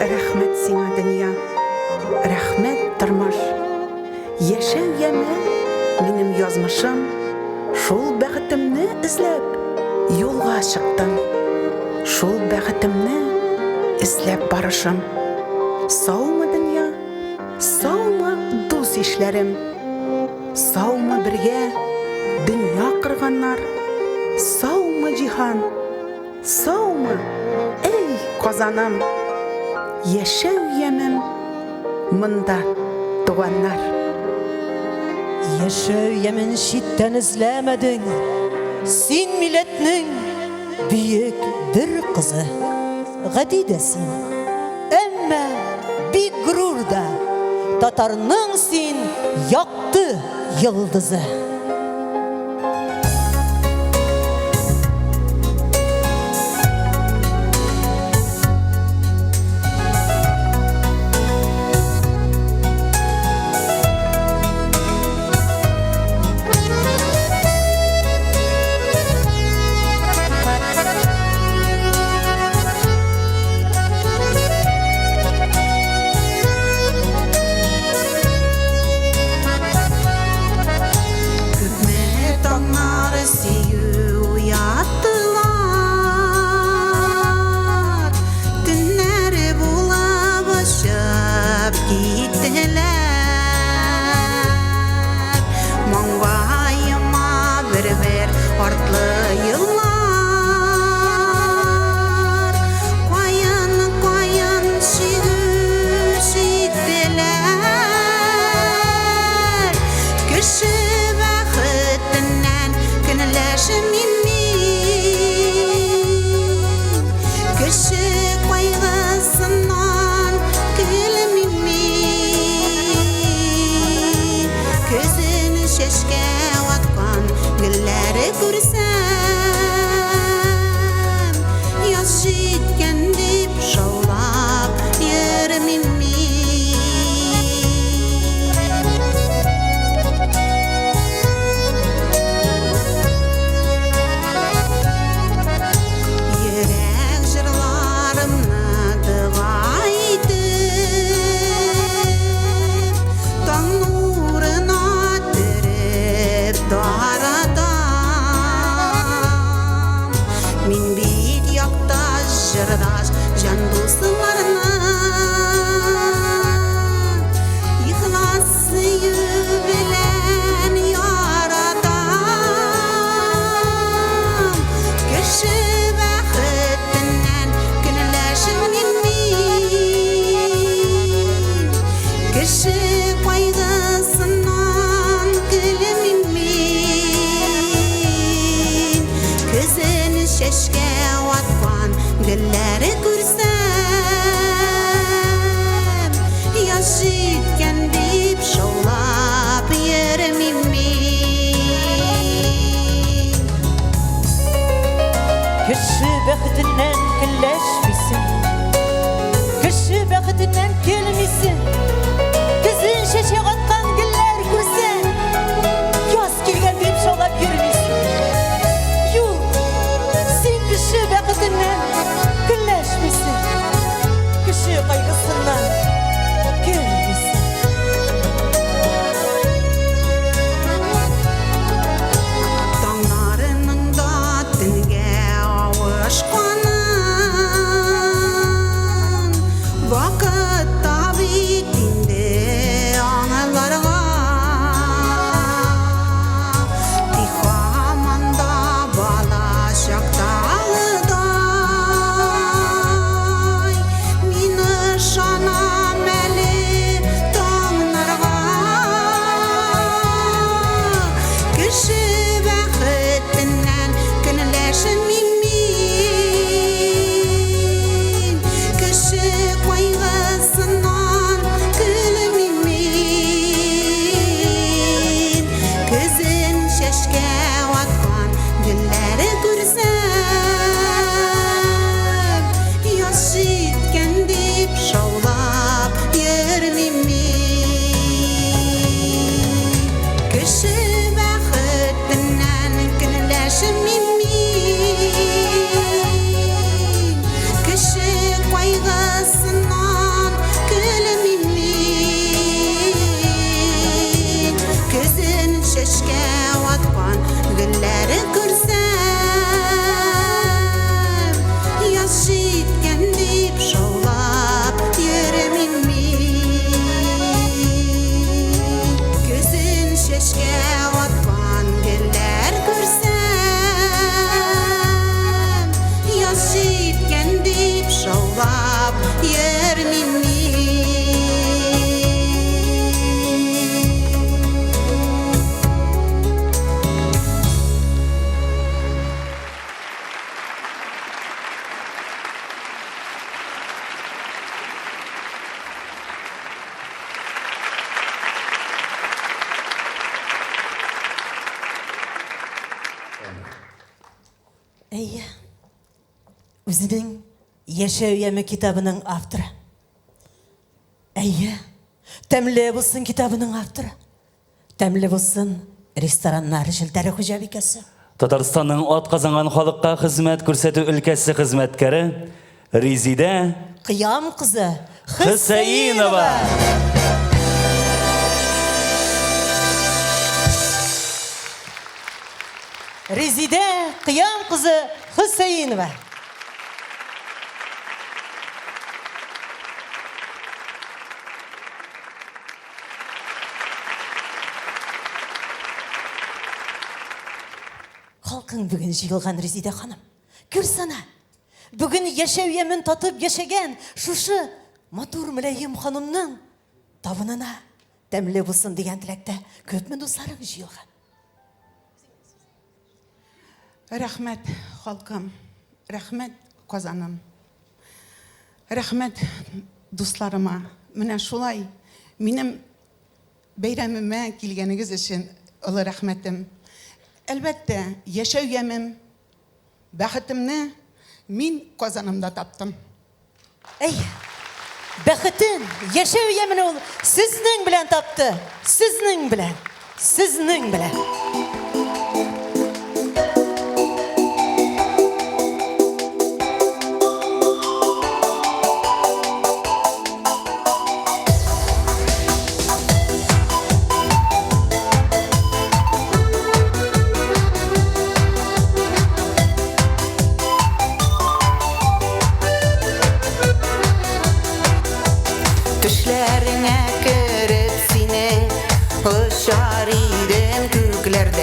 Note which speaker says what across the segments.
Speaker 1: Рәхмәт сиңа, дөнья, рәхмәт, тормыш. Яшәү яме, минем язмышым, шул бәхетемне эзләп юлга чыктым. Шул бәхетемне эзләп барышым. Саумы, дөнья, саумы, дус-ишләрем? Саумы бергә дөнья корганнар? Саумы, җиһан? Саумы, әй, Казаным? Яшәү ямем монда, туганнар.
Speaker 2: Яшәү ямен читтән эзләмәдең, Син милләтнең бөек бер кызы. Гади дә син, әмма бик горур да, Татарның син якты йолдызы.
Speaker 1: Күпме таңнар сөю уяттылар, Төннәр булып очып киттеләр. Маңгаема бер-бер артлы еллар, Каен-каен чигү чиктеләр. Кеше бәхетеннән көнләшмим мин, Кеше кайгысыннан көлмим мин. Көзен чәчкә аткан гөлләре күрсәм, Яз җиткән дип шаулап йөрмим мин. Йөрәк җырларымны дога итеп, Таң нурына төреп таратам. Мин бит якташ, җырдаш, җан дусларны Ихлас сөю белән яратам. Кеше бәхетеннән көнләшмим мин, Кеше кайгысыннан көлмим мин. Көзен чәчкә аткан гөлләре күрсәм, Яз җиткән дип шаулап йөрмим мин.
Speaker 2: Кеше бәхетеннән көнләшмисең, Кеше бәхетеннән көлмисең. Көзен чәчәк аткан гөлләр күрсәң, Яз килгән дип шаулап йөрмисең. Юк, син кеше бәхетеннән көнләшмисең, Кеше кайгысыннан көлмисең.
Speaker 1: Таңнарының да төнгә авышканы, шаулап йөрмим мин.
Speaker 2: Әйе. Үзенең Яшәү яме китабының авторы. Әйе. Тәмле булсын китабының авторы. Тәмле булсын рестораннар челтәре хуҗабикәсе.
Speaker 3: Татарстанның атказанган халыкка хезмәт күрсәтү өлкәсе хезмәткәре Резидә
Speaker 2: Кыям кызы
Speaker 3: Хөсәенова.
Speaker 2: Резидә Кыям кызы Хөсәенова. Халкың бүген җыелган, Резидә ханым. Күрсәнә. Бүген яшәү ямен татып яшәгән шушы матур мөлаем ханымның табынына тәмле булсын дигән теләктә күпме дусларың җыелган.
Speaker 4: Рәхмәт, халкым. Рәхмәт, Казаным. Рәхмәт дусларыма. Менә шулай минем бәйрәмемә килгәнегез өчен олы рәхмәтем. Әлбәттә, яшәү ямем, бәхетемне мин Казанымда таптым.
Speaker 2: Әй, бәхетен, яшәү ямен ул сезнең белән тапты. Сезнең белән. Сезнең белән.
Speaker 1: Төшләреңә кереп синең очар идем күкләрдә.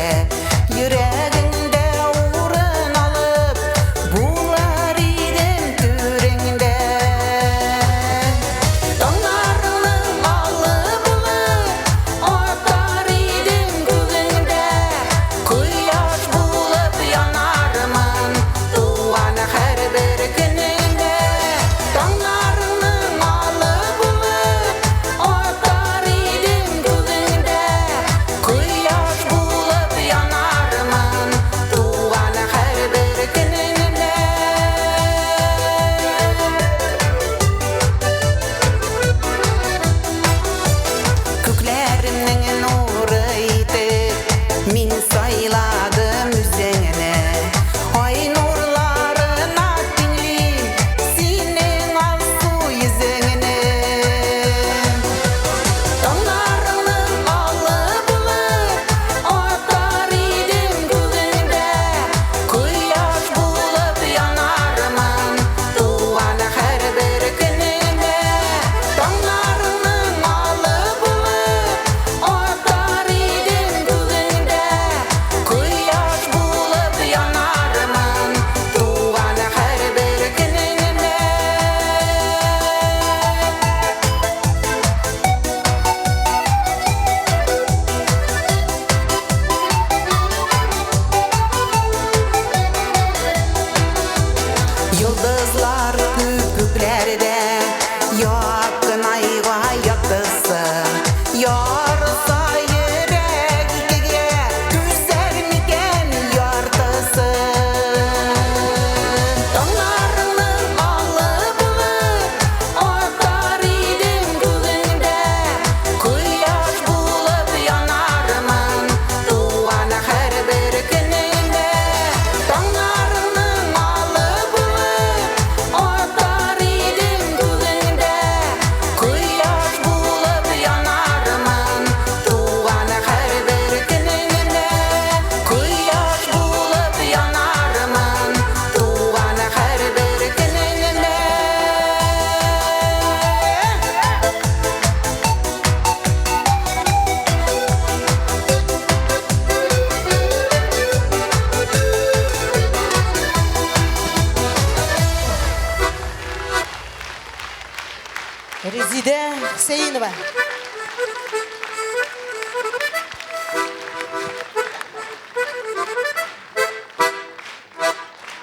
Speaker 2: Резидә Хөсәенова.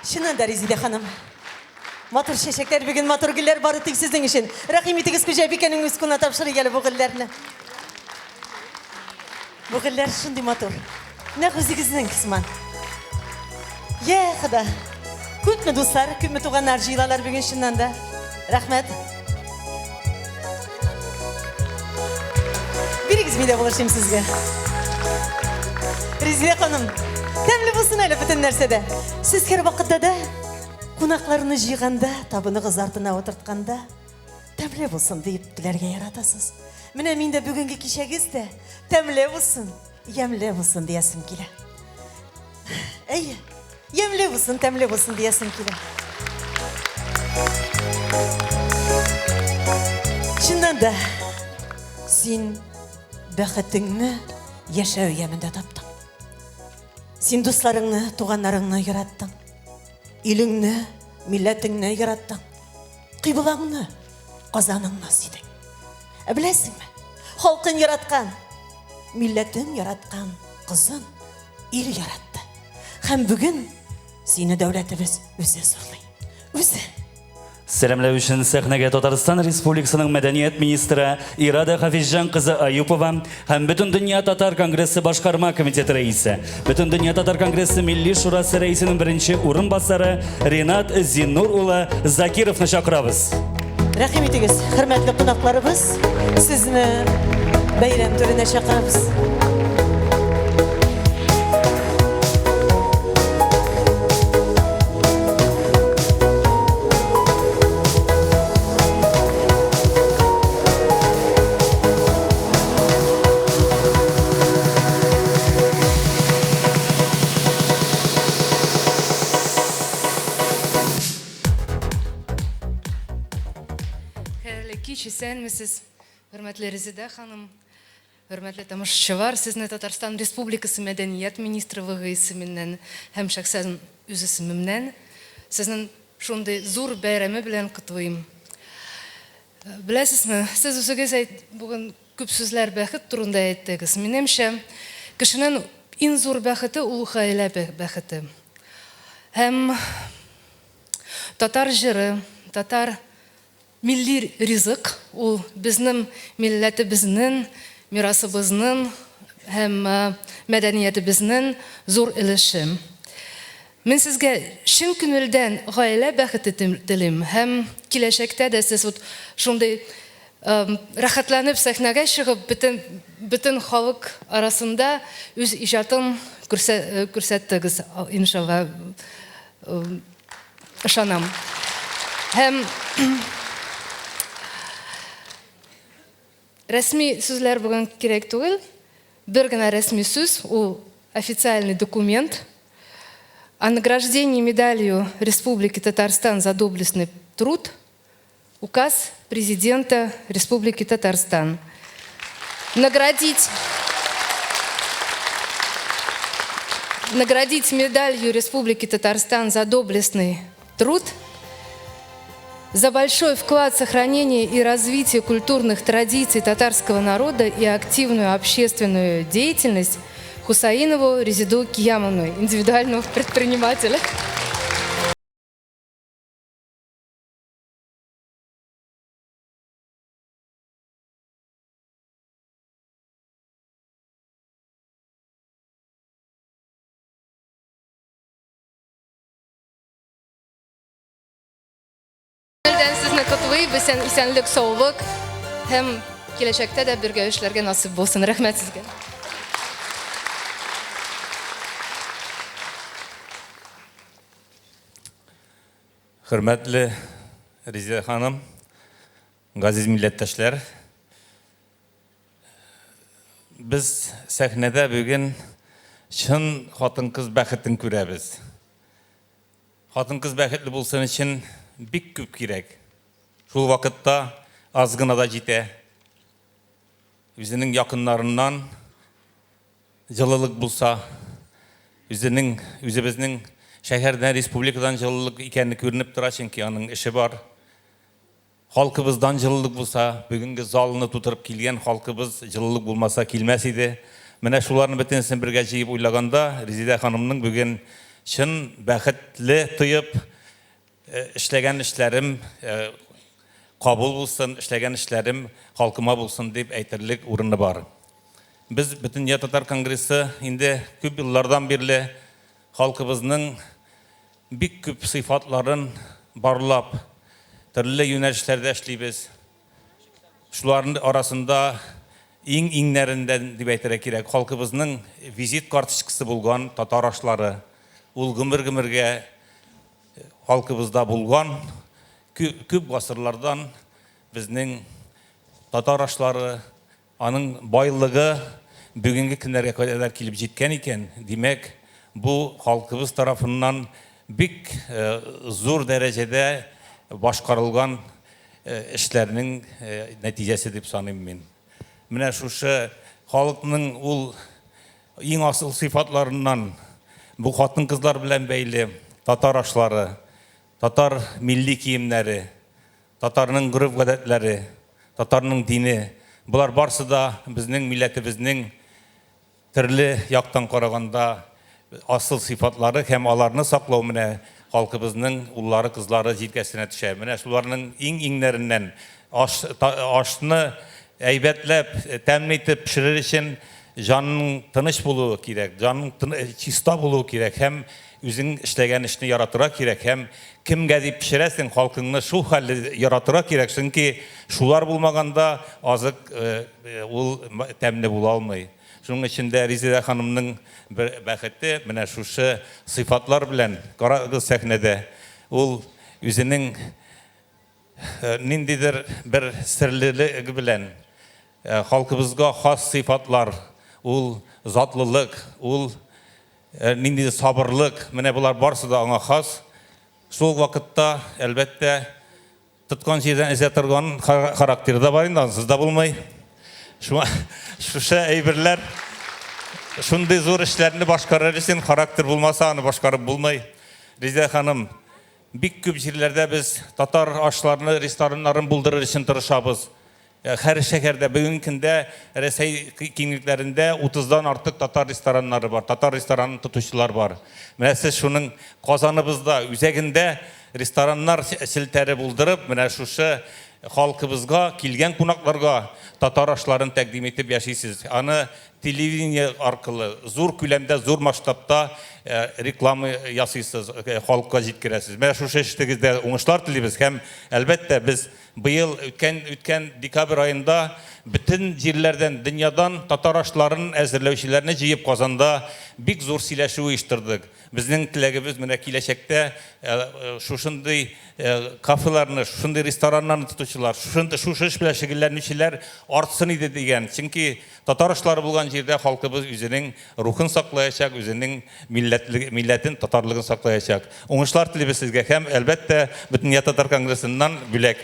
Speaker 2: Чыннан да, Резидә ханым, матур чәчәкләр бүген, матур гөлләр бары тик сезнең өчен. Рәхим итегез, хуҗабикәнең үз кулына тапшырыйк әле бу гөлләрне. Бу гөлләр шундый матур. Нәкъ үзегезнең сыман. Йә, Хода. Күпме дуслар, күпме туганнар җыелалар бүген чыннан да. Рәхмәт. Бирегез, мин дә булышыйм сезгә. Резидә ханым, тәмле булсын әле бөтен нәрсә дә. Сез һәрвакытта да кунакларны җыйганда, табыныгыз артына утыртканда, тәмле булсын диеп теләргә яратасыз. Менә мин дә бүгенге кичәгез дә тәмле булсын, ямьле булсын диясем килә. Әйе, ямьле булсын, тәмле булсын диясем килә. Чыннан да, син бәхетеңне яшәү ямендә таптың. Син дусларыңны, туганнарыңны яраттың. Илеңне, милләтеңне яраттың. Кыйблаңны, Казаныңны сөйдең. Ә беләсеңме, халкын яраткан, милләтен яраткан кызын ил яратты. Һәм бүген сине дәүләтебез үзе зурлый. Үзе.
Speaker 3: Сәламләү өчен сәхнәгә Татарстан Республикасының мәдәният министры Ирада Хафизҗан кызы Аюпова һәм Бөтендөнья татар конгрессы башкарма комитеты рәисе, Бөтендөнья татар конгрессы Милли шурасы рәисенең беренче урынбасары Ринат Зиннур улы Закировны чакырабыз.
Speaker 2: Рәхим итегез, хөрмәтле кунакларыбыз, сезне бәйрәм түренә чакырабыз.
Speaker 5: Хәерле кич, исәнмесез, хөрмәтле Резеда ханым, хөрмәтле тамашачылар, сезне Татарстан Республикасы Мәдәният министрлыгы исеменнән һәм шәхсән үз исемемнән сезнең шундый зур бәйрәме белән котлыйм. Беләсезме, сез үзегез әйт, бүген күп сүзләр бәхет турында әйттегез. Минемчә, кешенең иң зур бәхете ул гаилә бәхете. Һәм татар җыры, татар милли ризык ул безнең милләтебезнең, мирасыбызның һәм мәдәниятебезнең зур өлеше. Мин сезгә чын күңелдән гаилә бәхете телим һәм киләчәктә дә сез вот шундый рәхәтләнеп сәхнәгә чыгып, бөтен бөтен халык арасында үз иҗатын күрсәттегез, иншалла, ышанам. Һәм рәсми сүзләр бүген кирәк түгел. Бер генә рәсми сүз, ул официальный документ о награждении медалью Республики Татарстан за доблестный труд, указ президента Республики Татарстан. Наградить, наградить медалью Республики Татарстан за доблестный труд, за большой вклад в сохранение и развитие культурных традиций татарского народа и активную общественную деятельность Хусаинову Резиду Киямовну, индивидуального предпринимателя. Күңелдән сезне котлыйбыз, исәнлек, саулык һәм киләчәктә дә бергә эшләргә насыйп булсын. Рәхмәт сезгә.
Speaker 6: Хөрмәтле Резеда ханым, газиз милләттәшләр, без сәхнәдә бүген чын хатын-кыз бәхетен күрәбез. Хатын-кыз бәхетле булсын өчен бик күп кирәк. Шул вакытта аз гына да җитә. Үзенең якыннарыннан җылылык булса, үзенең, үзебезнең шәһәрдән, республикадан җылылык икәне күренеп тора, чөнки аның эше бар. Халкыбыздан җылылык булса, бүгенге залны тутырып килгән халкыбыз җылылык булмаса килмәс иде. Менә шуларны бөтенесен бергә җыеп уйлаганда, Резидә ханымның бүген чын бәхетле тоеп, эшләгән эшләрем кабул булсын, эшләгән эшләрем халкыма булсын дип әйтерлек урыны бар. Без Бөтендөнья татар конгрессы инде күп еллардан бирле халкыбызның бик күп сыйфатларын барлап, төрле юнәлешләрдә эшлибез. Шуларның арасында иң-иңнәрендән дип әйтергә кирәк, халкыбызның визит карточкасы булган татар ашлары. Ул гомер-гомергә халкыбызда булган, күп гасырлардан безнең татар ашлары, Аның байлыгы бүгенге көннәргә кадәр килеп җиткән икән, димәк, бу халкыбыз тарафыннан бик зур дәрәҗәдә башкарылган эшләрнең нәтиҗәсе дип саныйм мин. Менә шушы халыкның ул иң асыл сыйфатларыннан бу хатын-кызлар белән бәйле татар ашлары, татар милли киемнәре, Татарның гореф-гадәтләре, татарның дине, болар барсы да безнең милләтебезнең төрле яктан караганда асыл сыйфатлары һәм аларны саклау менә халкыбызның уллары, кызлары җилкәсенә төшә. Менә шуларның иң-иңнәреннән аш, ашны әйбәтләп, тәмле итеп пешерер өчен җанның тыныч булуы кирәк, җанның чиста булуы кирәк һәм Үзең эшләгән эшне яратырга кирәк һәм кемгә дип пешерәсең, халкыңны шул хәлле яратырга кирәк, чөнки шулар булмаганда азык ул тәмле була алмый. Шуның өчен дә Резеда ханымның бер бәхете менә шушы сыйфатлар белән, карагыз сәхнәдә, ул үзенең Ниндидер бер серлелеге белән халкыбызга хас сыйфатлар, ул затлылык, ул ниндидер сабырлык, менә болар барысы да аңа хас. Шул ук вакытта, әлбәттә, тоткан җирдән өзә торган характеры да бар инде, ансыз да булмый. Шуңа шушы әйберләр шундый зур эшләрне башкарыр өчен характер булмаса, аны башкарып булмый. Резеда ханым, Бик күп җирләрдә без татар ашларны, рестораннарын булдырыр өчен тырышабыз. Һәр шәһәрдә бүгенге көндә Рәсәй киңлекләрендә 30-дан артык татар рестораннары бар, татар ресторанын тотучылар бар. Менә сез шуның Казаныбызда, үзәгендә рестораннар челтәре булдырып, менә шушы халкыбызга, килгән кунакларга татар ашларын тәкъдим итеп яшисез. Аны Телевидение аркылы зур күләмдә, зур масштабта реклама ясыйсыз, халыкка җиткерәсез. Менә шушы эштегездә уңышлар телибез һәм, әлбәттә, без быел үткән үткән декабрь аенда бөтен җирләрдән, дөньядан татар ашларын әзерләүчеләрне җыеп Казанда бик зур сөйләшү оештырдык. Безнең теләгебез менә киләчәктә шушындый кафеларны, шушындый рестораннарны тотучылар, шушындый шушы эш белән шөгыльләнүчеләр артсын иде дигән. Чөнки Татар ашлары булган җирдә халкыбыз үзенең рухын саклаячак, үзенең милләтлеге, милләтен, татарлыгын саклаячак. Уңышлар телибез сезгә һәм, әлбәттә, Бөтендөнья татар конгрессыннан бүләк.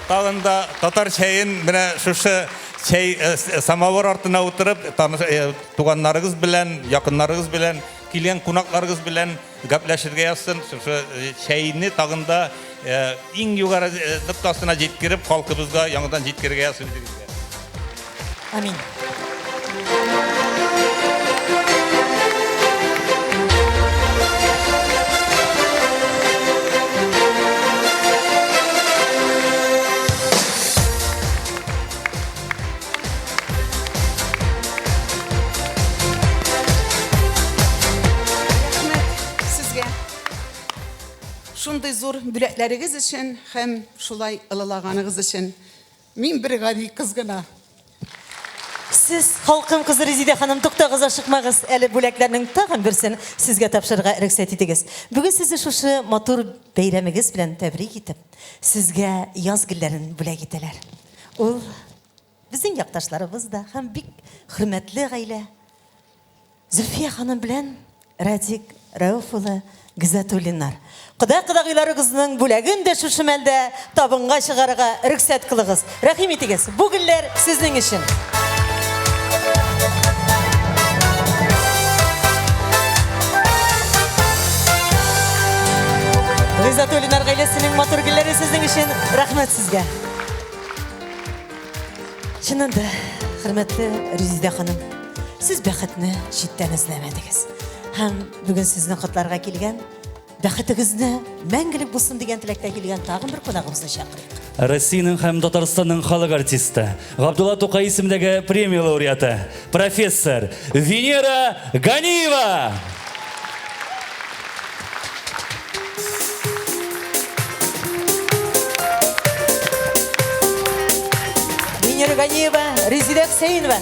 Speaker 6: Тагын да татар чәен менә шушы чәй самавыр артына утырып, таныш, туганнарыгыз белән, якыннарыгыз белән, килгән кунакларыгыз белән Гәпләшергә язсын, шушы чәйне тагын да иң югары ноктасына җиткереп, халкыбызга яңадан җиткерергә язсын үзегезгә.
Speaker 2: Амин.
Speaker 4: Рәхмәт сезгә. Шундый зур бүләкләрегез өчен һәм шулай ылылаганыгыз өчен. Мин бер гади кыз гына.
Speaker 2: Сез, халкым кызы Резидә ханым, туктагыз, ашыкмагыз. Әле бүләкләрнең тагын берсен сезгә тапшырырга рөхсәт итегез. Бүген сезне шушы матур бәйрәмегез белән тәбрик итеп, сезгә яз гөлләрен бүләк итәләр. Ул безнең якташларыбыз да һәм бик хөрмәтле гаилә. Зөлфия ханым белән Радик Рәүф улы Гизатуллиннар. Кода-кодагыйларыгызның бүләген дә шушы мәлдә табынга чыгарырга рөхсәт кылыгыз. Рәхим итегез, бу гөлләр сезнең өчен. Гыйззәтуллиннар гаиләсенең матур гөлләре сезнең өчен. Рәхмәт сезгә. Чыннан да, хөрмәтле Резидә ханым, сез бәхетне читтән эзләмәдегез. Һәм бүген сезне котларга килгән, бәхетегезне мәңгелек булсын дигән теләктә килгән тагын бер кунагыбызны чакырыйк.
Speaker 3: Россиянең һәм Татарстанның халык артисты, Габдулла Тукай исемендәге премия лауреаты, профессор Венера Ганиева!
Speaker 2: Венера Ганиева, Резидә Хөсәенова.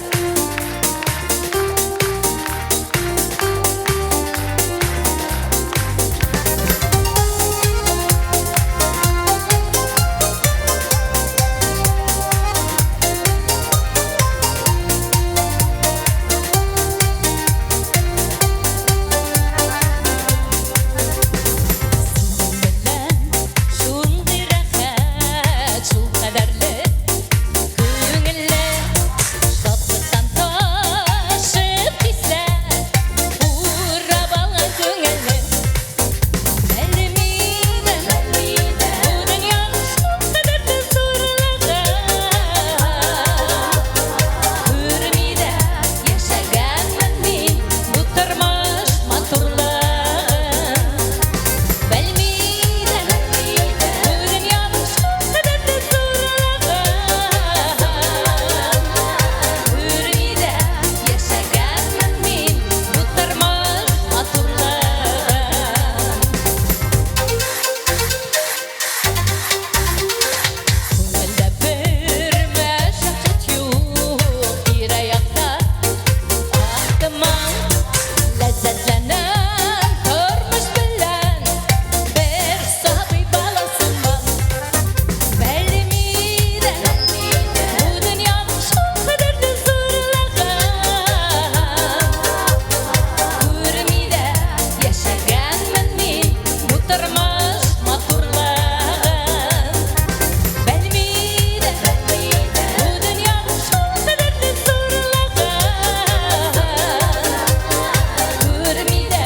Speaker 7: Шундый рәхәт, шул кадәрле күңелле, шатлыктан ташып китсә, урап алган күңелне. Белмидем, бу дөньяның шулкадәр зурлыгын. Күрми дә яшәгәнмен мин бу тормыш матурлыгын. Белмидем, бу дөньяның шулкадәр зурлыгын. Күрми дә яшәгәнмен мин бу тормыш матурлыгын. Күңелдә бер мәшәкать юк, тирә-якта ак томан. Ләззәтләнәм тормыш белән, бер сабый баласыман. Белми дә бу дөньяның шулкадәр дә зурлыгын. Күрми дә яшәгәнмен мин бу тормыш матурлыгын. Белми дә бу дөньяның шулкадәр дә зурлыгын. Күрми дә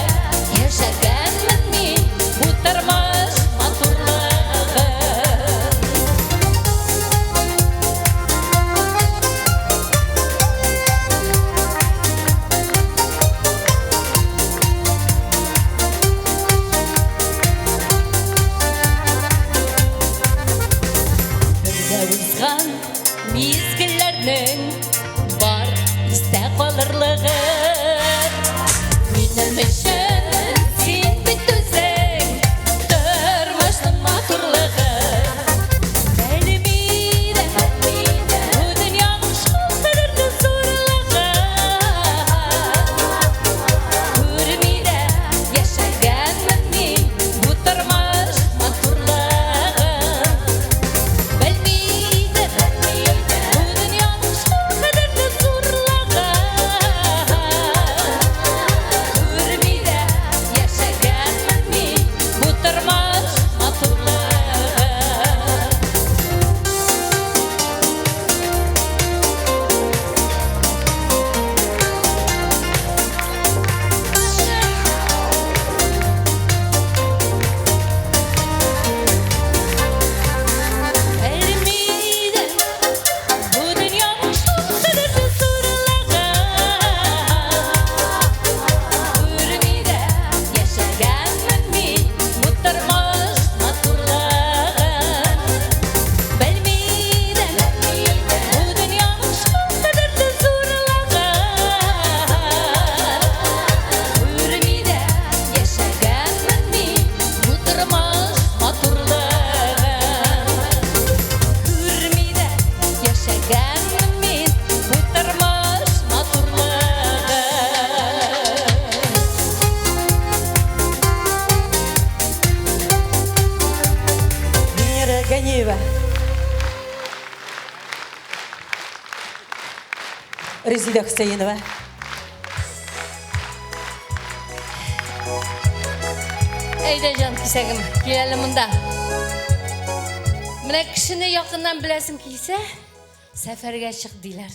Speaker 7: яшәгәнмен мин бу тормыш матурлыгын. Бергә узган мизгелләрнең бар истә калырлыгы. Минем өчен син бит үзең тормышның матурлыгы. Белми дә бу дөньяның шулкадәр дә зурлыгын. Күрми дә яшәгәнмен мин бу тормыш матурлыгын. Белми дә бу дөньяның шулкадәр дә зурлыгын. Күрми дә яшәгәнмен мин бу тормыш матурлыгын. Белми дә бу дөньяның шулкадәр дә зурлыгын. Күрми дә яшәгәнмен мин бу тормыш матурлыгын. Белми дә бу дөньяның шулкадәр дә зурлыгын. Күрми дә яшәгәнмен мин бу тормыш матурлыгын. Күрми дә яшәгәнмен мин бу тормыш матурлыгын.
Speaker 2: Венера Ганиева. Резидә Хөсәенова.
Speaker 7: Әйдә, җан кисәгем, кил әле монда. Менә кешене якыннан беләсең килсә, сәфәргә чык диләр.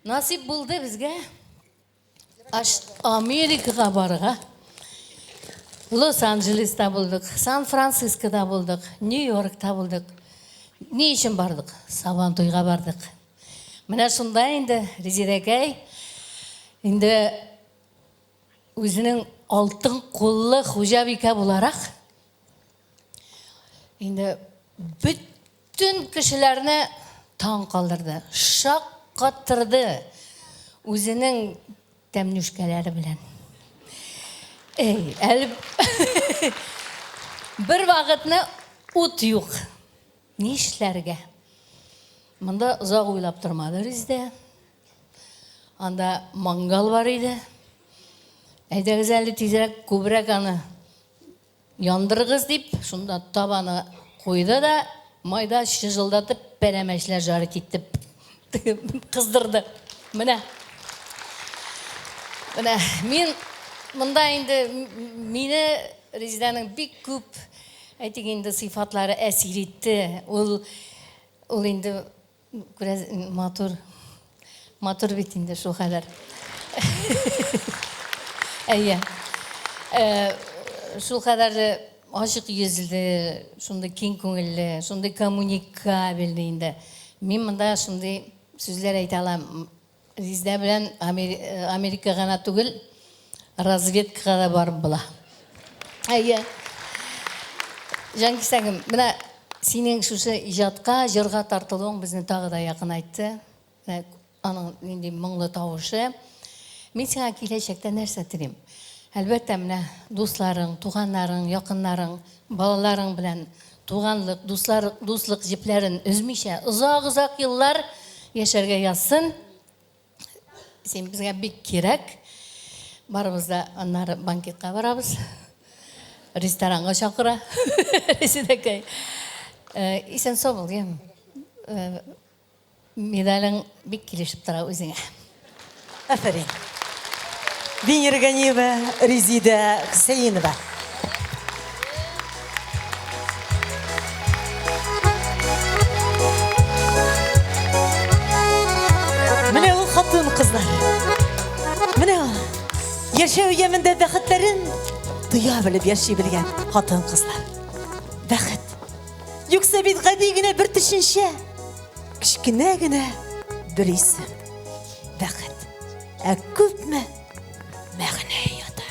Speaker 7: Насыйп булды безгә аш Америкага барырга. Лос-Анджелеста булдык, Сан-Францискода булдык, Нью-Йоркта булдык. Ни өчен бардык? Сабантуйга бардык. Менә шунда инде Резидәкәй инде үзенең алтын куллы хуҗабикә буларак инде бөтен кешеләрне таң калдырды, шаккаттырды үзенең тәмнүшкәләре белән. Эй, әле бер вакытны ут юк. Нишләргә? Монда озак уйлап тормады Резидә. Анда мангал бар иде. Әйдәгез әле тизрәк, күбрәк аны яндырыгыз дип, шунда табаны куйды да, майда чыжылдатып пәрәмәчләр жарить итеп кыздырды. Менә. Менә мин монда инде мине Резидәнең бик күп, әйтик инде, сыйфатлары әсир итте. Ул ул инде күрә матур матур бит инде шул хәләр. Әйе. Э, шул кадәрле ачык йөзле, шундый киң күңелле, шундый коммуникабельный инде. Мин монда шундый сүзләр әйтә алам. Резидә белән Америка гына түгел, разведкага да барып була. Әйе. Җанкисәгем, менә синең шушы иҗатка, җырга тартылуың безне тагы да якынайтты. Менә аның нинди моңлы тавышы. Мин сиңа киләчәктә нәрсә телим? Әлбәттә, менә дусларың, туганнарың, якыннарың, балаларың белән туганлык, дуслар, дуслык җепләрен өзмичә, озак-озак еллар яшәргә язсын. Син безгә бик кирәк. Барыбыз да аннары банкетка барабыз. Ресторанга чакыра. Резидәкәй. Э, исән сау бул, яме. Э, Медалең бик килешеп тора үзеңә.
Speaker 2: Афәрин. Венера Ганиева, Резида Хөсәенова. Менә ул хатын кызлар. Менә ул. Яшәү ямендә бәхетләрен тоя белеп яши белгән хатын кызлар. Бәхет. Юкса бит гади генә бер төшенчә. Кечкенә генә бер исем. Бәхет. Ә күпме мәгънә ята.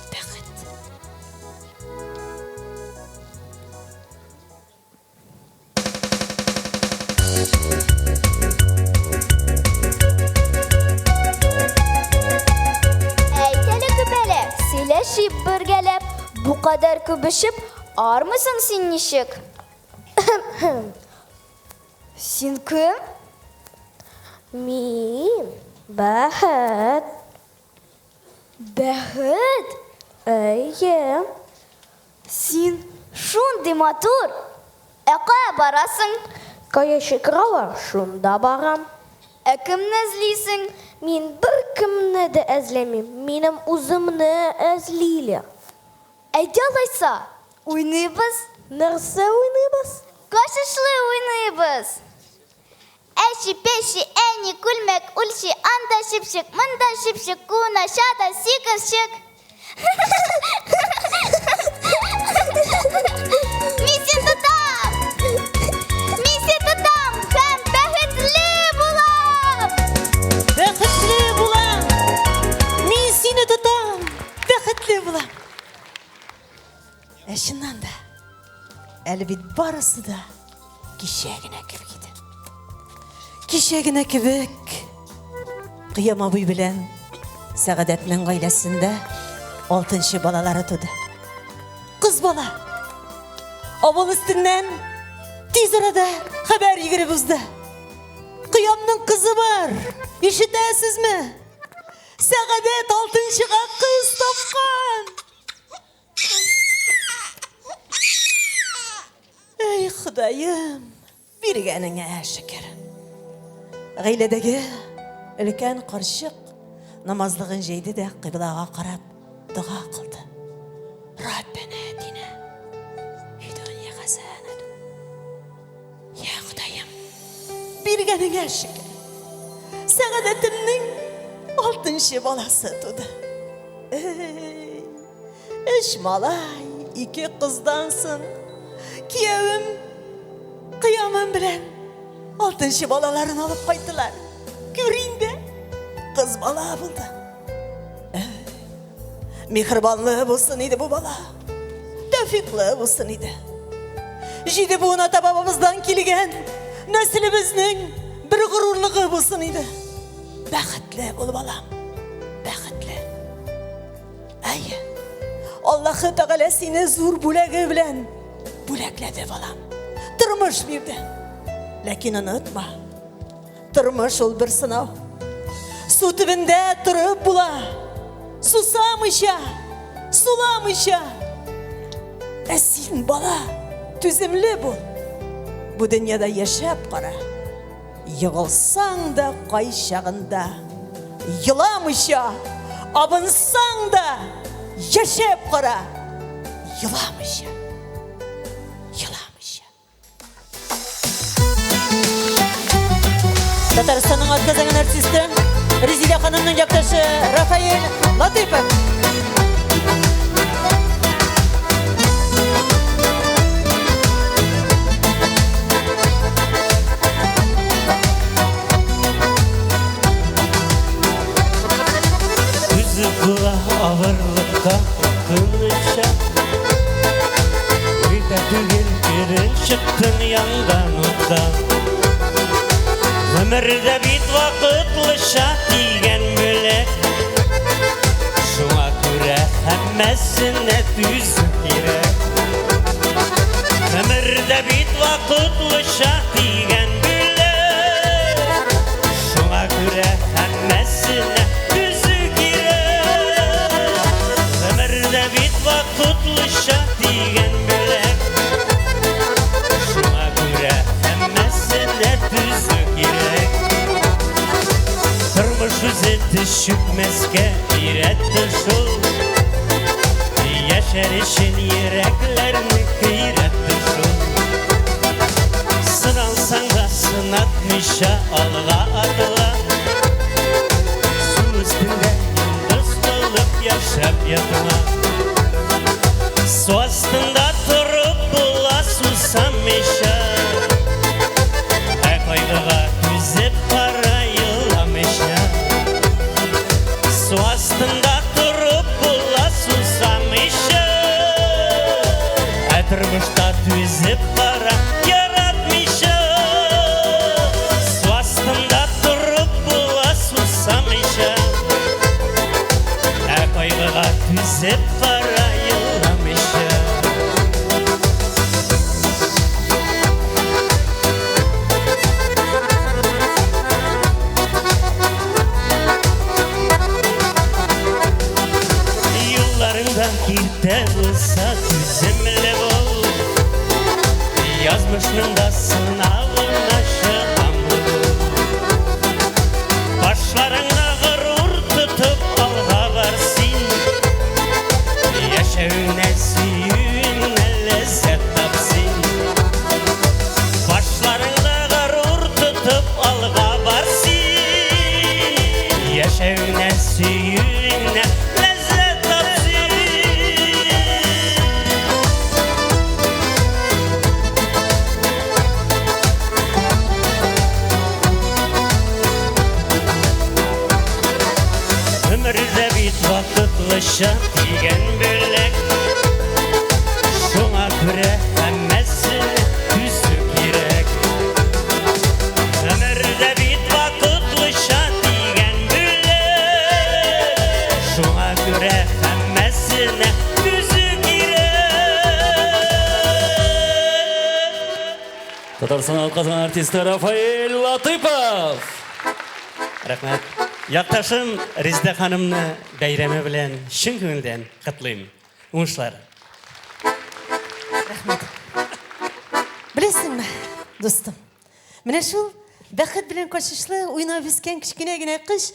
Speaker 2: Бәхет.
Speaker 8: Әйт әле, күбәләк, сөйләшик бергәләп, бу кадәр күп эчеп, армыйсың син ничек? Син кем? Мин Бәхет. Бәхет? Әйе. Син шундый матур. Ә кая барасың? Кая чакыралар, шунда барам. Ә кемне эзлисең? Мин беркемне дә эзләмим, минем үземне эзлиләр. Әйдә алайса, уйныйбыз. Нәрсә уйныйбыз? Кашышлы уйныйбыз. Әчи-пәчи, әни, күлмәк, үлчи, анда чыпчык, монда чыпчык, кунача да сикерчек. Мин син тотам! Мин син тотам һәм бәхетле булам!
Speaker 2: Бәхетле булам! Мин сине тотам! Бәхетле булам! Ә чыннан да, әле бит барысы да кичә генә кебек иде. Кичә генә кебек Кыям абый белән Сәгадәтнең гаиләсендә алтынчы балалары туды. Кыз бала. Авыл өстеннән тиз арада хәбәр йөгереп узды. Кыямның кызы бар. Ишетәсезме? Сәгадәт алтынчыга кыз тапкан. Әй, Ходаем, биргәнеңә шөкер. Гаиләдәге өлкән карчык намазлыгын җәйде дә кыйблага карап дога кылды. Раббәнә атина фи дөнья хәсәнәтү. Я Ходаем, биргәнеңә шөкер. Сәгадәтемнең алтынчы баласы туды. Эй, Өч малай, ике кыздан соң киявем Кыямым белән алтынчы балаларын алып кайттылар. Күр инде, кыз бала булды. Михрибанлы булсын иде бу бала. Тәүфиклы булсын иде. Җиде буын ата-бабабыздан килгән нәселебезнең бер горурлыгы булсын иде. Бәхетле бул, балам. Бәхетле. Әйе. Аллаһы Тәгалә сине зур бүләге белән бүләкләде, балам. Тормыш бирде. Ләкин онытма, тормыш ул бер сынау. Су төбендә торып була. Сусамыйча, суламыйча. Ә син, бала, түземле бул. Бу дөньяда яшәп кара. Егылсаң да кайчагында, еламыйча, абынсаң да, яшәп кара, еламыйча, еламыйча. Татарстанның атказанган артисты Резидә ханымның якташы Рафаэль Латыйпов.
Speaker 9: Түзеп була авырлыкка тыныча. Иртә түгел керен чыктың янган утта. Гомердә бит вакытлыча дигән бүләк. Шуңа күрә һәммәсенә түзү кирәк. Гомердә бит вакытлыча дигән бүләк. Шуңа күрә һәммәсенә түзү кирәк. Гомердә бит вакытлыча дигән бүләк. Шуңа күрә һәммәсенә түзү кирәк. Тормыш үзе тез чүкмәскә өйрәтте шул. Яшәр өчен йөрәкләрне көйрәтте шул. Сыналсаң да сынатмыйча алга атыла. Су өстендә йолдыз булып яшәп ятма. Су астында торып була сусамыйча. Ә кайгыга түзеп кара еламыйча. Су астында торып була сусамыйча. Ә тормышта түзеп кара яратмыйча. Су астында торып була сусамыйча. Ә кайгыга түзеп кара еламыйча. Юлларыңда киртә булса, түземле бул. Язмышның да сынавына чыдамлы бул. Башларыңны горур тотып алга бар син. Яшәвеңнән, сөюеңнән ләззәт тап син. Башларыңны горур тотып алга бар син. Яшәвеңнән, сөюеңнән ләззәт тап син. Гомердә бит вакытлыча дигән бүләк. Шуңа күрә һәммәсенә түзү кирәк. Гомердә бит вакытлыча дигән бүләк. Шуңа күрә һәммәсенә түзү кирәк.
Speaker 3: Татарстан атказанган артисты Рафаэль Латыпов.
Speaker 9: Рәхмәт. Якташым Резидә ханымны бәйрәме белән чын күңелдән котлыйм. Уңышлар.
Speaker 2: Рәхмәт. Беләсеңме, дустым, менә шул бәхет белән качышлы уйнап үскән кечкенә генә кыш,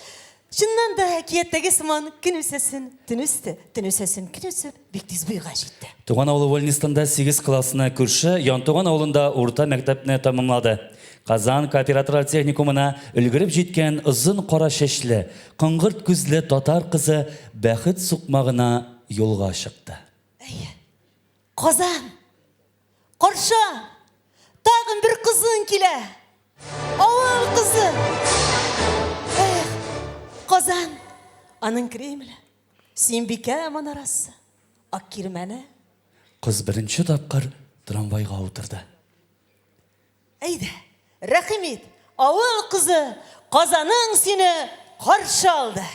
Speaker 2: чыннан да әкияттәге сыман көн үсәсен, төн үсте, төн үсәсен, көн үсеп, бик тиз буйга җитте.
Speaker 3: Туган авылы Вольнистанда 8 классны, күрше Янтуган авылында урта мәктәпне тәмамлады. Казан кооператорлар техникумына өлгереп җиткән озын кара чәчле, коңгырт күзле татар кызы бәхет сукмагына юлга чыкты.
Speaker 2: Казан! Каршы! Тагын бер кызың килә! Авыл кызы! Эх, Казан! Аның Кремле, Сөембикә манарасы, Ак Кирмәне.
Speaker 3: Кыз беренче тапкыр трамвайга утырды.
Speaker 2: Әйдә, рәхим ит, авыл кызы, Казаның сине каршы алды.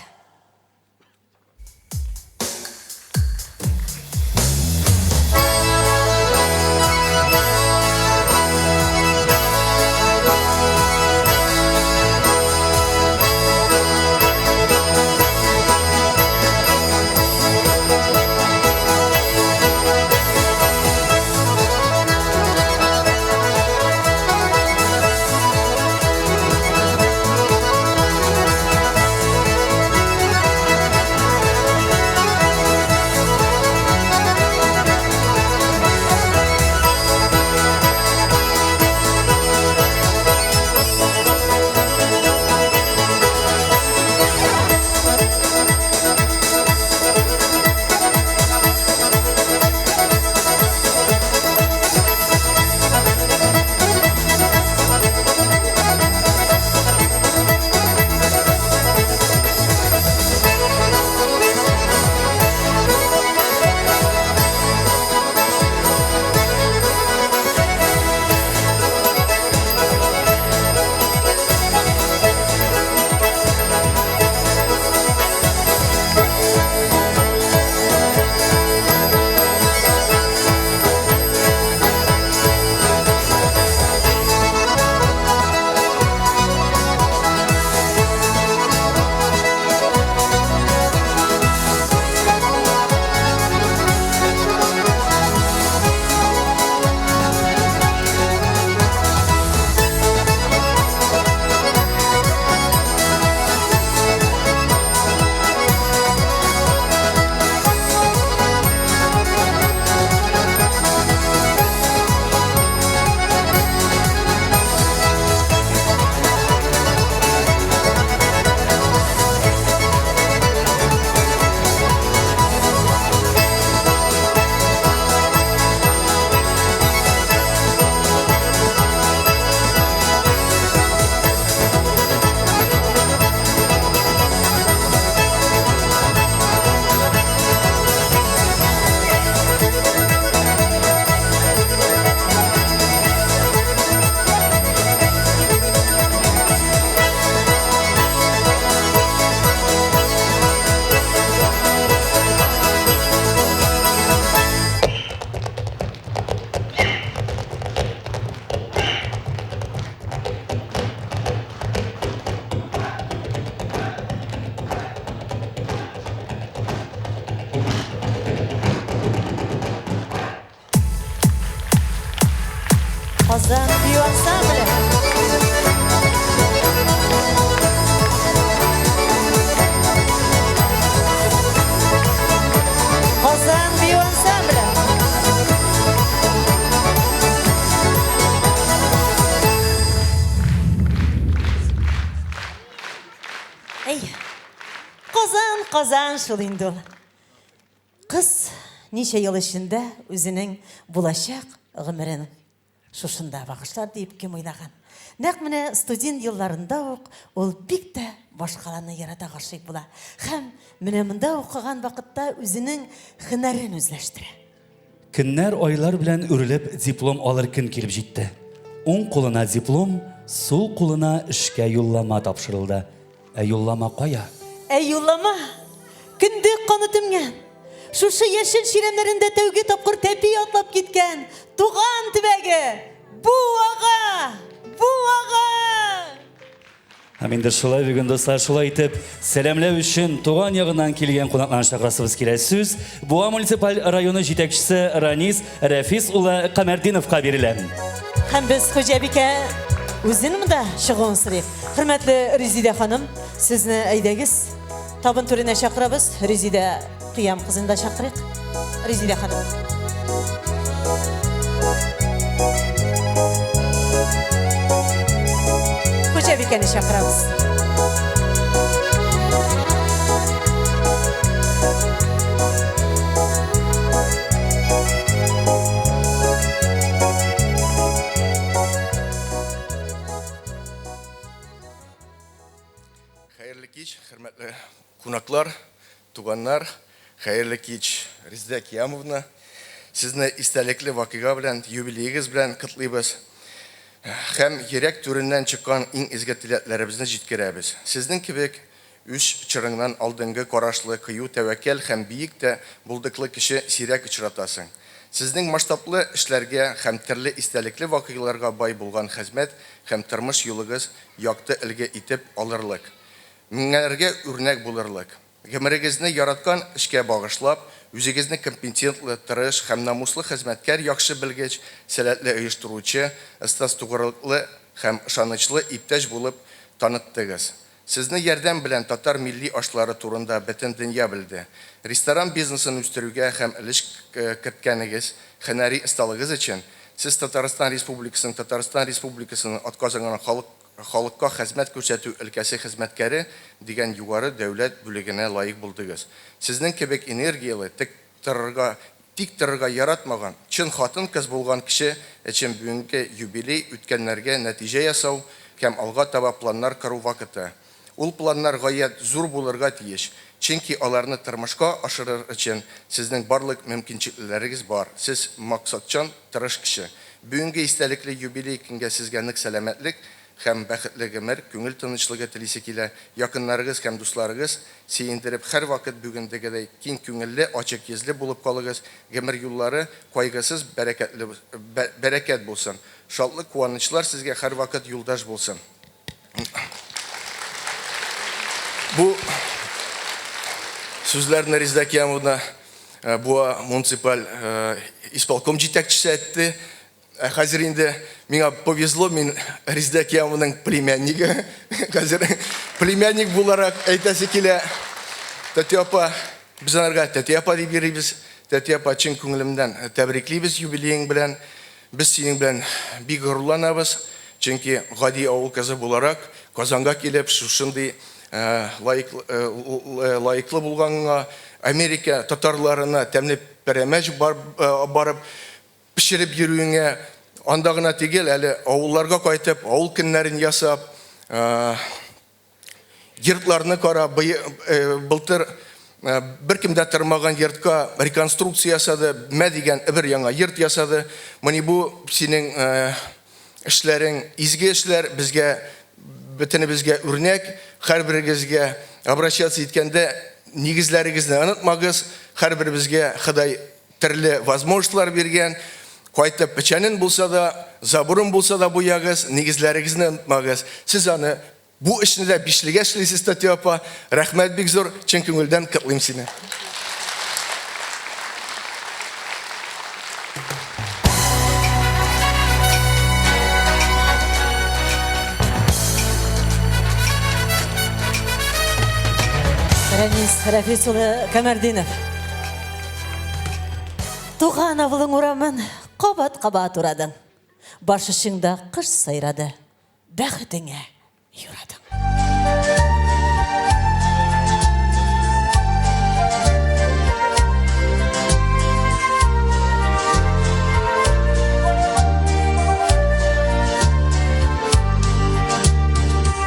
Speaker 2: Казан бию ансамбле. Казан бию ансамбле. Әй, Казан, Казан шул инде ул. Кыз ничә ел эчендә үзенең булачак гомерен шушында багышлар диеп кем уйлаган? Нәкъ менә студент елларында ук ул бик тә башкаланы ярата гашыйк була һәм менә монда укыган вакытта үзенең һөнәрен үзләштерә.
Speaker 3: Көннәр айлар белән үрелеп диплом алыр көн килеп җитте. Уң кулына диплом, сул кулына эшкә юллама тапшырылды. Ә юллама кая?
Speaker 2: Ә юллама кендек каны тимгән, шушы яшел чирәмнәрендә тәүге тапкыр тәпи атлап киткән туган төбәге Буага! Буага!
Speaker 3: Һәм инде шулай бүген, дуслар, шулай итеп, сәламләү өчен туган ягыннан килгән кунакларны чакырасыбыз килә. Сүз Буа муниципаль районы җитәкчесе Ранис Рәфис улы Камәрдиновка бирелә.
Speaker 2: Һәм без хуҗабикә үзен монда чыгуын сорыйк. Хөрмәтле Резидә ханым, сезне әйдәгез, табын түренә чакырабыз. Резидә Кыям кызын да чакырыйк. Резидә ханым. Хуҗабикәне чакырабыз.
Speaker 10: кунаклар, туганнар, хәерле кич, Резидә Киямовна. Сезне истәлекле вакыйга белән, юбилеегыз белән котлыйбыз һәм йөрәк түреннән чыккан иң изге теләкләребезне җиткерәбез. Сезнең кебек үз чорыңнан алдынгы карашлы, кыю, тәвәккәл һәм биек тә булдыклы кеше сирәк очратасың. Сезнең масштаблы эшләргә һәм төрле истәлекле вакыйгаларга бай булган хезмәт һәм тормыш юлыгыз якты өлге итеп алырлык. Меңнәргә үрнәк булырлык. Гомерегезне яраткан эшкә багышлап, үзегезне компетентлы, тырыш һәм намуслы хезмәткәр, яхшы белгеч, сәләтле оештыручы, остаз, тугрылыклы һәм ышанычлы иптәш булып таныттыгыз. Сезне ярдәм белән татар милли ашлары турында бөтен дөнья белде. Ресторан бизнесын үстерүгә һәм өлеш керткәнегез, һөнәри осталыгыз өчен Сез Татарстан Республикасының Татарстан Республикасының атказанган халык Халыкка хезмәт күрсәтү өлкәсе хезмәткәре дигән югары дәүләт бүлегенә лаек булдыгыз. Сезнең кебек энергияле, тек торырга тик торырга яратмаган, чын хатын-кыз булган кеше өчен бүгенге юбилей, үткәннәргә нәтиҗә ясау һәм алга таба планнар кору вакыты. Ул планнар гаять зур булырга тиеш, чөнки аларны тормышка ашырыр өчен сезнең барлык мөмкинчекләрегез бар, сез максатчан, тырыш кеше. Бүгенге истәлекле юбилей көнгә сезгә нык сәламәтлек һәм бәхетле гомер, күңел тынычлыгы телисе килә. Якыннарыгыз һәм дусларыгыз сөендереп, һәрвакыт бүгендегедәй киң күңелле, ачык йөзле булып калыгыз, гомер юллары кайгысыз, бәрәкәтле бәрәкәт булсын. Шатлык-куанычлар сезгә һәрвакыт юлдаш булсын. Бу сүзләрне Резеда Киямовна э, Буа муниципаль э, исполком җитәкчесе әйтте. Ә хәзер инде миңа повезло, мин Резеда Киямовның племяннигы. Хәзер племянник буларак әйтәсе килә. Тәти апа, без анарга тәти апа дип йөрибез. Тәти апа, чын күңелемнән тәбриклибез юбилеең белән. Без синең белән бик горурланабыз, чөнки гади авыл кызы буларак, Казанга килеп, шушындый лаеклы булганыңа, Америка татарларына тәмле пәрәмәч барып пешереп йөрүеңә, анда гына түгел, әле авылларга кайтып, авыл көннәрен ясап, Йортларны кара, былтыр беркем дә тормаган йортка реконструкция ясады, мә дигән бер яңа йорт ясады. Мони бу синең эшләрең изге эшләр, безгә бөтенебезгә үрнәк, һәрберегезгә обращаться иткәндә нигезләрегезне онытмагыз, һәрберебезгә Ходай төрле возможностьлар биргән. Кайтып печәнен булса да, заборын булса да буягыз, нигезләрегезне онытмагыз. Сез аны Бу эшне дә бишлегә эшлисез, Татья апа. Рәхмәт бик зур, чын күңелдән котлыйм сине.
Speaker 2: Рәмис Рәфис улы Камәрдинов. Туган авылың урамын кабат-кабат урадың. Баш очыңда кош сайрады. Бәхетеңә юрадың.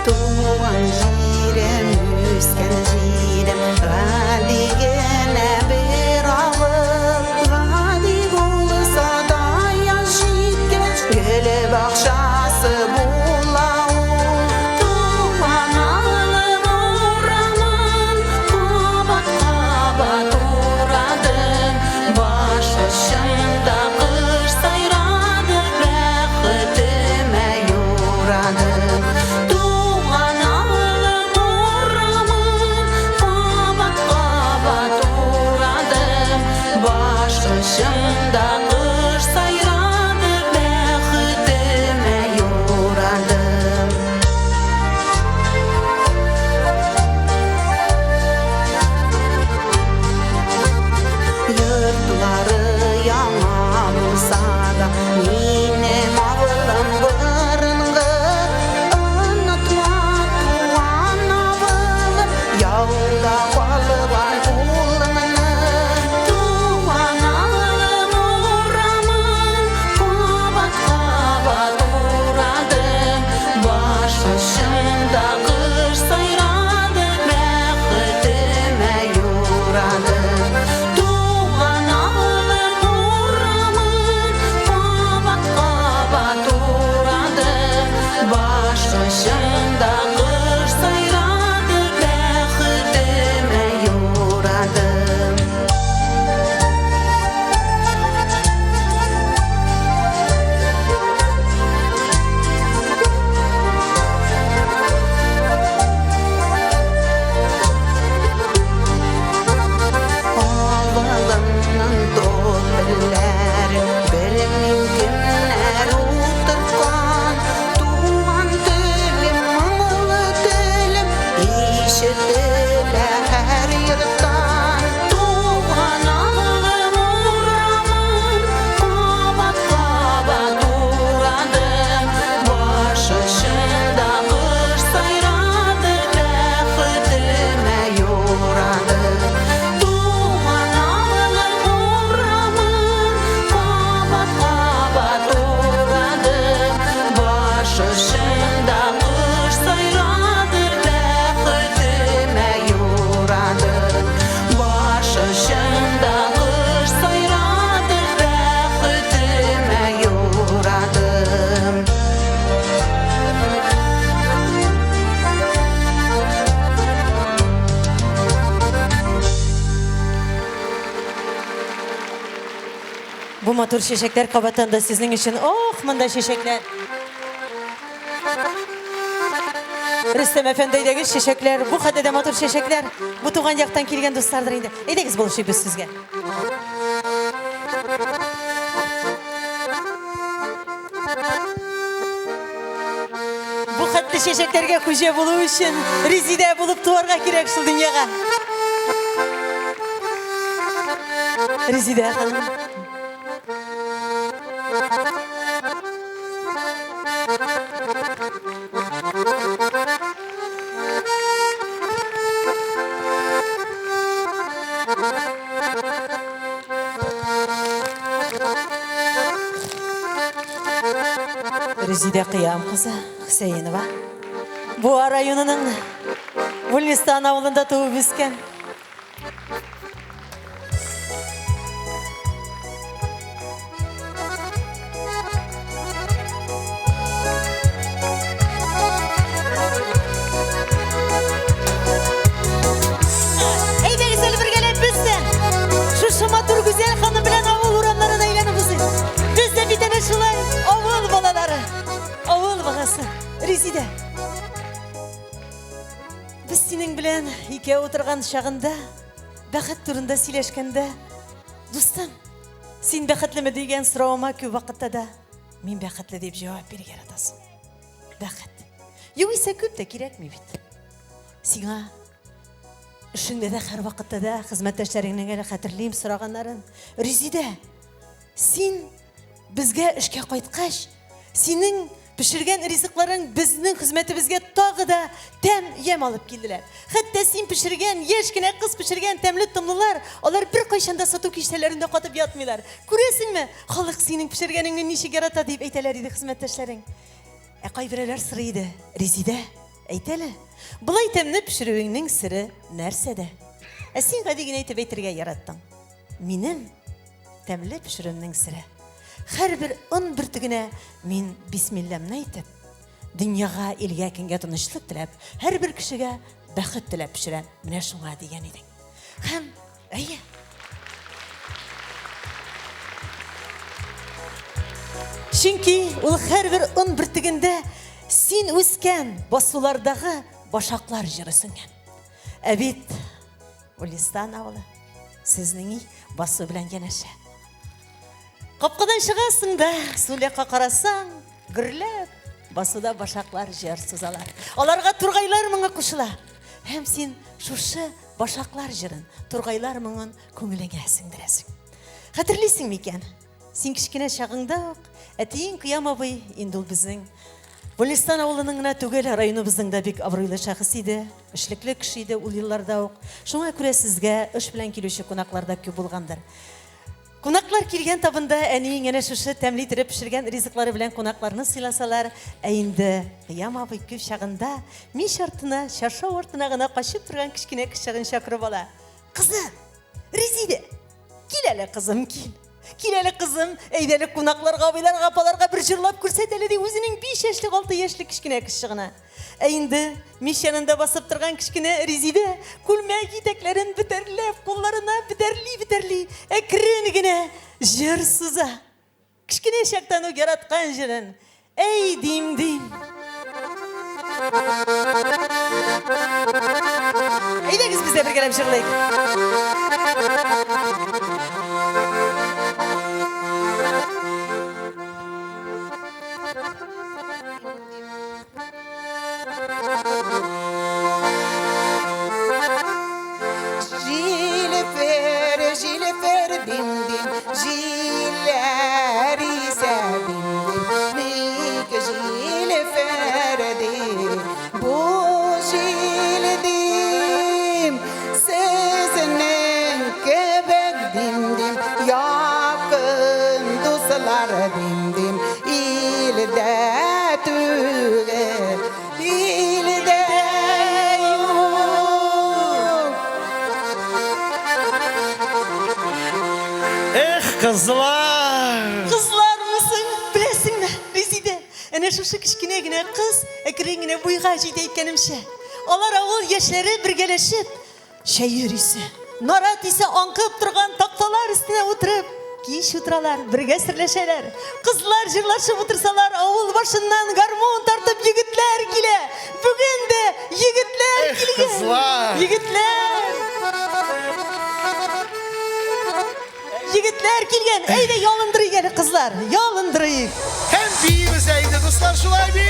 Speaker 1: Туган җирем, үскән җирем, гади генә бер авыл. Гади булса да яз җиткәч, гөл бакчасы була ул. Туган авылым урамын кабат-кабат урадым. Баш очымда кош сайрады, бәхетемә юрадым. Туган авылым урамын кабат-кабат урадым. Баш очымда кош сайрады, бәхетемә юрадым. Йортлары яңа булса да, минем авылым борынгы. Онытма, туган авылым, яуда калган улыңны. Туган авылым.
Speaker 2: Бу матур чәчәкләр кабаттан да сезнең өчен. Ох, монда чәчәкләр. Рөстәм әфәнде, әйдәгез чәчәкләр. Бу хәтле дә матур чәчәкләр. Бу туган яктан килгән дуслардыр инде. Әйдәгез булышыйк без сезгә. Бу хәтле чәчәкләргә хуҗа булу өчен Резидә булып туарга кирәк шул дөньяга. Резидә ханым. Резидә Кыям кызы Хөсәенова. Буа районының Вольнистан авылында туып үскән. Әйдәгез әле бергәләп без дә шушы матур гүзәл ханым белән авыл урамнарын әйләнеп узыйк. Без дә бит әнә шулай авыл балалары, авыл баласы. Резидә. Без синең белән икәү утырган чагында, бәхет турында сөйләшкәндә, дустым, син бәхетлеме дигән соравыма күп вакытта да мин бәхетле дип җавап бирергә яратасың. Бәхет. Югыйсә күп тә кирәкми бит. Сиңа эшеңдә дә һәрвакытта да хезмәттәшләреңнең әле хәтерлим сораганнарын. Резидә, син безгә эшкә кайткач, синең пешергән ризыкларың безнең хезмәтебезгә тагы да тәм, ямь алып килделәр. Хәтта син пешергән, яшь кенә кыз пешергән тәмле томлылар, алар беркайчан да сату киштәләрендә катып ятмыйлар. Күрәсеңме, халык синең пешергәнеңне ничек ярата, дип әйтәләр иде хезмәттәшләрең. Ә кайберәүләр сорый иде, Резидә, әйт әле, болай тәмле пешерүеңнең сере нәрсәдә? Ә син гади генә итеп әйтергә яраттың. Минем тәмле пешерүемнең сере, һәрбер он бөртегенә мин бисмилламны әйтеп, дөньяга, илгә, көнгә тынычлык теләп, һәрбер кешегә бәхет теләп пешерәм, менә шуңа дигән идең. Һәм, әйе. Чөнки ул һәрбер он бөртегендә син үскән басулардагы башаклар җыры сеңгән. Ә бит Улистан авылы сезнең өй басу белән янәшә. Капкадан чыгасың да, сул якка карасаң, гөрләп басуда башаклар җыр сузалар. Аларга тургайлар моңы кушыла. Һәм син шушы Башаклар җырын, тургайлар моңын күңелеңә сеңдерәсең. Хәтерлисең микән? Син кечкенә чагыңда ук әтиең Кыям абый, инде ул безнең Гөлистан авылының гына түгел, районыбызның да бик абруйлы шәхесе иде, эшлекле кеше иде ул елларда ук. Шуңа күрә сезгә эш белән килүче кунаклар да күп булгандыр. Кунаклар килгән табында әниең әнә шушы тәмле иттереп пешергән ризыклары белән кунакларны сыйласалар, ә инде Кыям абый күп чагында мич артына, чаршау артына гына качып торган кечкенә кызчыгын чакырып ала. Кызым! Резидә! Кил әле, кызым, кил! Кил әле, кызым, әйдә әле кунакларга, абыйларга, апаларга бер җырлап күрсәт әле, ди үзенең 5 яшьлек, 6 яшьлек кечкенә кызчыгына. Ә инде мич янында басып торган кечкенә Резидә күлмәк итәкләрен бөтәрләп, кулларына бөтәрли-бөтәрли, әкрен генә җыр суза. Кечкенә чактан ук яраткан җырын Әй дим дим. Әйдәгез без дә бергәләп җырлыйк.
Speaker 1: Җилфер, җилфер, дим, дим, җилләр исә, дим, дим, ник җилфер, дим, бу җил, дим, сезнең кебек, дим, дим, якын дуслар, дим, дим, Илдә түгел, илдә юк.
Speaker 9: Эх, кызлар!
Speaker 2: Кызлармы соң, беләсеңме, Резидә, әнә шушы кечкенә генә кыз әкрен генә буйга җитә әйткәнемчә. Алар авыл яшьләре бергәләшеп, Чәер исе, нарат исе аңкып торган такталар өстенә утырып, Кич утыралар, бергә серләшәләр. Кызлар җырлашып утырсалар, авыл башыннан гармун тартып егетләр килә. Бүген дә егетләр
Speaker 10: Эх,
Speaker 2: килгән.
Speaker 10: кызлар!
Speaker 2: Егетләр! Егетләр килгән. Әйдә ялындырыйк әле, кызлар. Ялындырыйк.
Speaker 10: Һәм биибез әйдә, дуслар, шулай бит!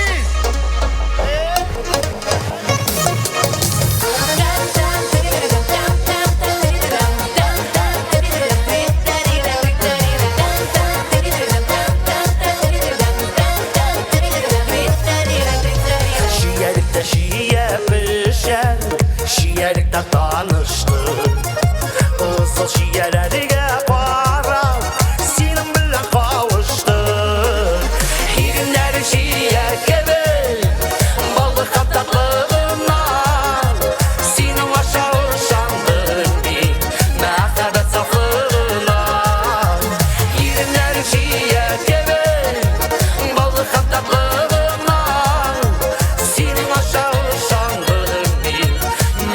Speaker 9: Чиялектә чия пешә, чиялектә таныштык. Кызыл чияләргә карап, синең белән кавыштык. Иреннәре чия кебек, баллы һәм татлы гына. Синең аша ышандым мин, мәхәббәт сафлыгына. Иреннәре чия кебек, баллы һәм татлы гына. Синең аша ышандым мин,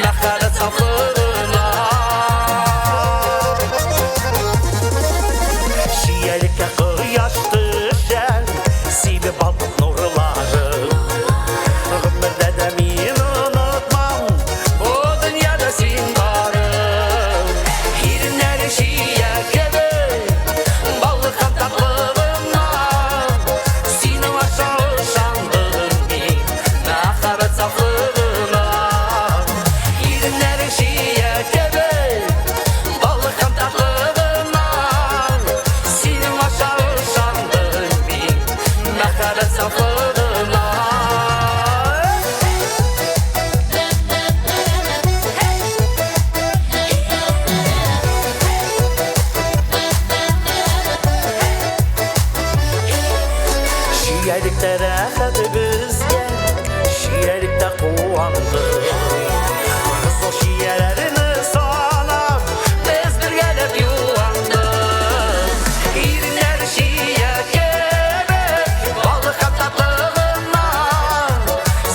Speaker 9: мәхәббәт сафлыгына. Чиялеккә кояш төшә, сибеп балкып нурлары. Гомердә дә мин онытмам, бу дөньяда син барың. Иреннәре чия кебек, баллы һәм татлы гына. Синең аша ышандым мин, мәхәббәт сафлыгына. Иреннәре чия кебек, баллы һәм татлы гына. Синең аша ышандым мин, мәхәббәт сафлыгына. Чиялектә рәхәт безгә, чиялектә куандык. Кызыл чияләрне санап, без бергәләп юандык. Иреннәр чия кебек, баллы һәм татлы гына.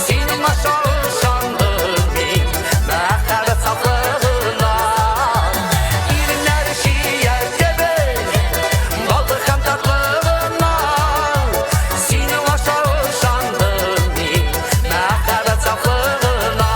Speaker 9: Синең аша ышандым мин, мәхәббәт сафлыгына. Иреннәр чия кебек, баллы һәм татлы гына. Синең аша ышандым мин, мәхәббәт сафлыгына.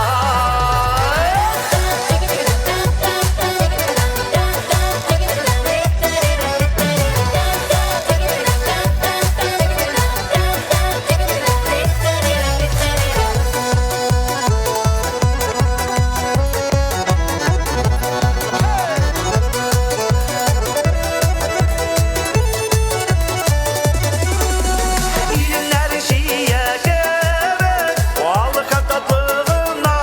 Speaker 9: Иреннәре чия кебек, баллы һәм татлы гына.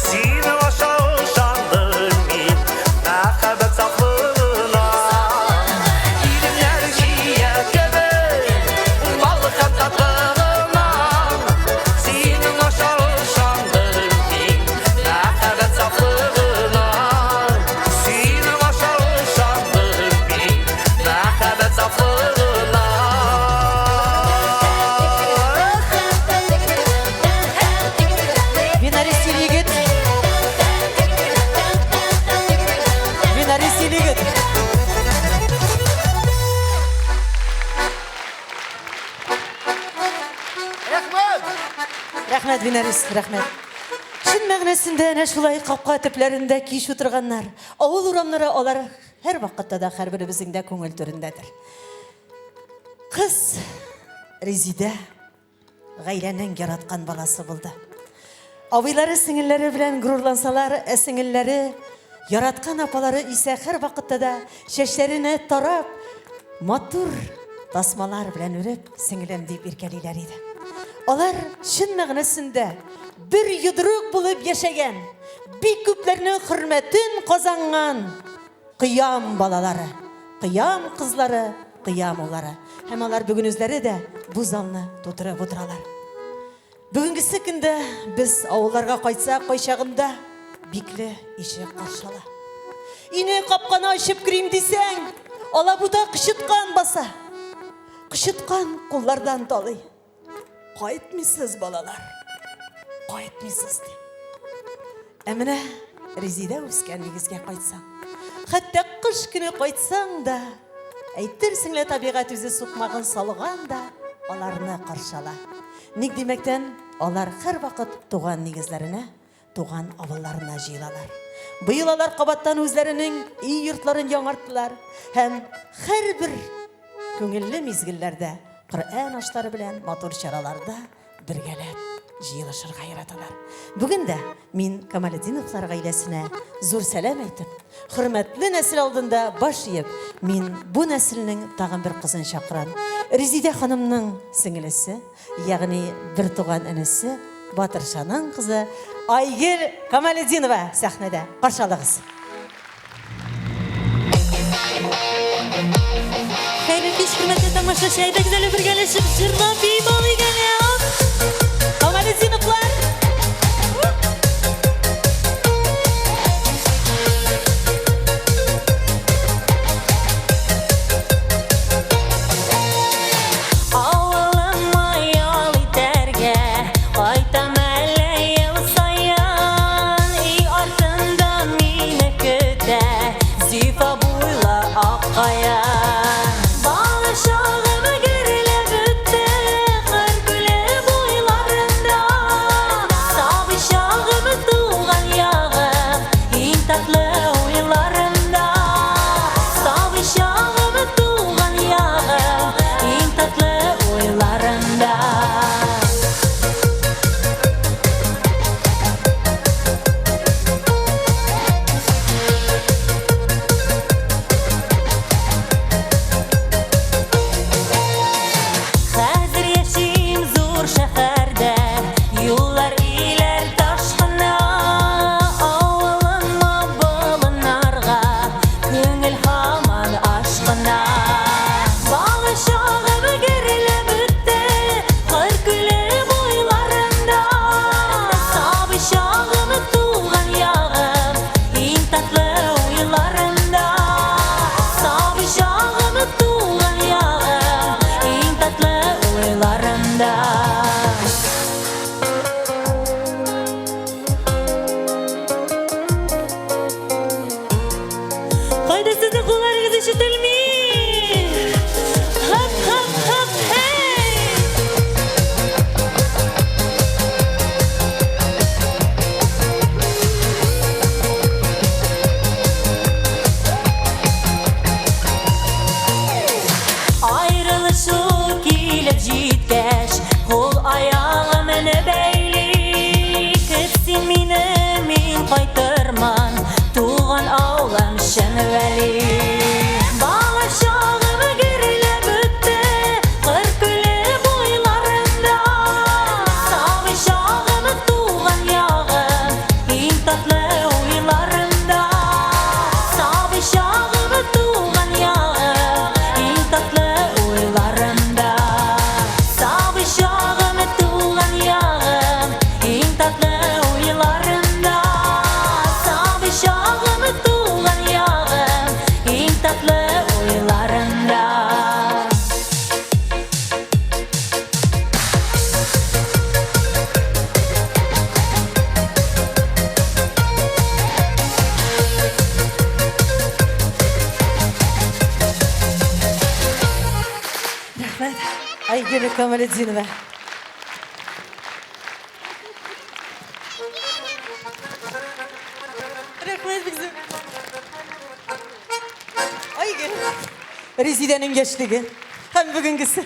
Speaker 9: Синең аша ышандым мин, мәхәббәт сафлыгына. Иреннәре чия кебек, баллы һәм татлы гына. Синең аша ышандым мин, мәхәббәт сафлыгына. Синең аша ышандым мин, мәхәббәт сафлыгына.
Speaker 2: Винарис егет. Винарис егет.
Speaker 10: Рәхмәт!
Speaker 2: Рәхмәт, Винарис, рәхмәт. Чын мәгънәсендә әнә шулай капка төпләрендә кич утырганнар. Авыл урамнары алар һәр вакытта да һәрберебезнең дә күңел түрендәдер. Кыз Резидә гаиләнең яраткан баласы булды. Абыйлары сеңелләре белән горурлансалар, ә сеңелләре яраткан апалары исә һәр вакытта да чәчләренә тарап, матур тасмалар белән үреп, сеңелем дип иркәлиләр иде. Алар чын мәгънәсендә бер йодрык булып яшәгән, бик күпләрнең хөрмәтен казанган Кыям балалары, Кыям кызлары, Кыям уллары. Һәм алар бүген үзләре дә бу залны тутырып утыралар. Бүгенгесе көндә без авылларга кайтсак, кайчагында бикле ишек каршы ала. Ине капканы ачып керим дисәң, алабута кычыткан баса. Кычыткан куллардан талый. Кайтмыйсыз, балалар. Кайтмыйсыз ди. Ә менә Резидә үскән нигезгә кайтсаң, хәтта кыш көне кайтсаң да, Әйтерсең лә табигать үзе сукмагын салган да аларны каршы ала. Ник димәктән, алар һәрвакыт туган нигезләренә, туган авылларына җыелалар. Быел алар кабаттан үзләренең өй-йортларын яңарттылар һәм һәрбер күңелле мизгелләрдә Коръән ашлары белән матур чараларда бергәләп җыелышырга яраталар. Бүген дә мин Камалетдиновлар гаиләсенә зур сәлам әйтеп, хөрмәтле нәсел алдында баш иеп, мин бу нәселнең тагын бер кызын чакырам. Резидә ханымның сеңелесе, ягъни бертуган энесе Батыршаның кызы Айгөл Камалетдинова сәхнәдә. Каршы алыгыз. Хәерле кич, хөрмәтле тамашачы. Әйдәгез әле бергәләшеп җырлап биеп алыйк әле. Камалетдиновлар.
Speaker 11: Авылыма ял итәргә кайтам әле ел саен. Өй артында мине көтә зифа буйлы ак каен. Бала чагым гөрләп үтте кыр күле буйларында. Сабый чагым туган ягым иң татлы уйларымда. Сабый чагым туган ягым иң татлы уйларымда. Хәзер яшим зур шәһәрдә, юллар өйләр таш кына. Авылыма болыннарга күңел һаман ашкына. Бала чагым гөрләп үтте кыр күле буйларында. Сабый чагым туган ягым иң татлы уйларымда. Сабый чагым туган ягым иң татлы уйларымда. Кайда сезнең кулларыгыз ишетелми? Хап, хап, хап, хей! Аерылышу килеп җиткәч, кул аягымны бәйли. Көт син мине, мин кайтырмын, туган авылым Шәнвәли. Бала чагым гөрләп үтте кыр күле буйларында. Сабый чагым туган ягым иң татлы уйларымда. Сабый чагым туган ягым иң татлы уйларымда. Сабый чагым туган ягым иң татлы уйларымда. Сабый чагым туган ягым иң татлы уйларымда.
Speaker 2: Рәхмәт, Айгөл Камалетдинова. Рәхмәт бик зур. Айгөл. Резидәнең яшьлеге һәм бүгенгесе.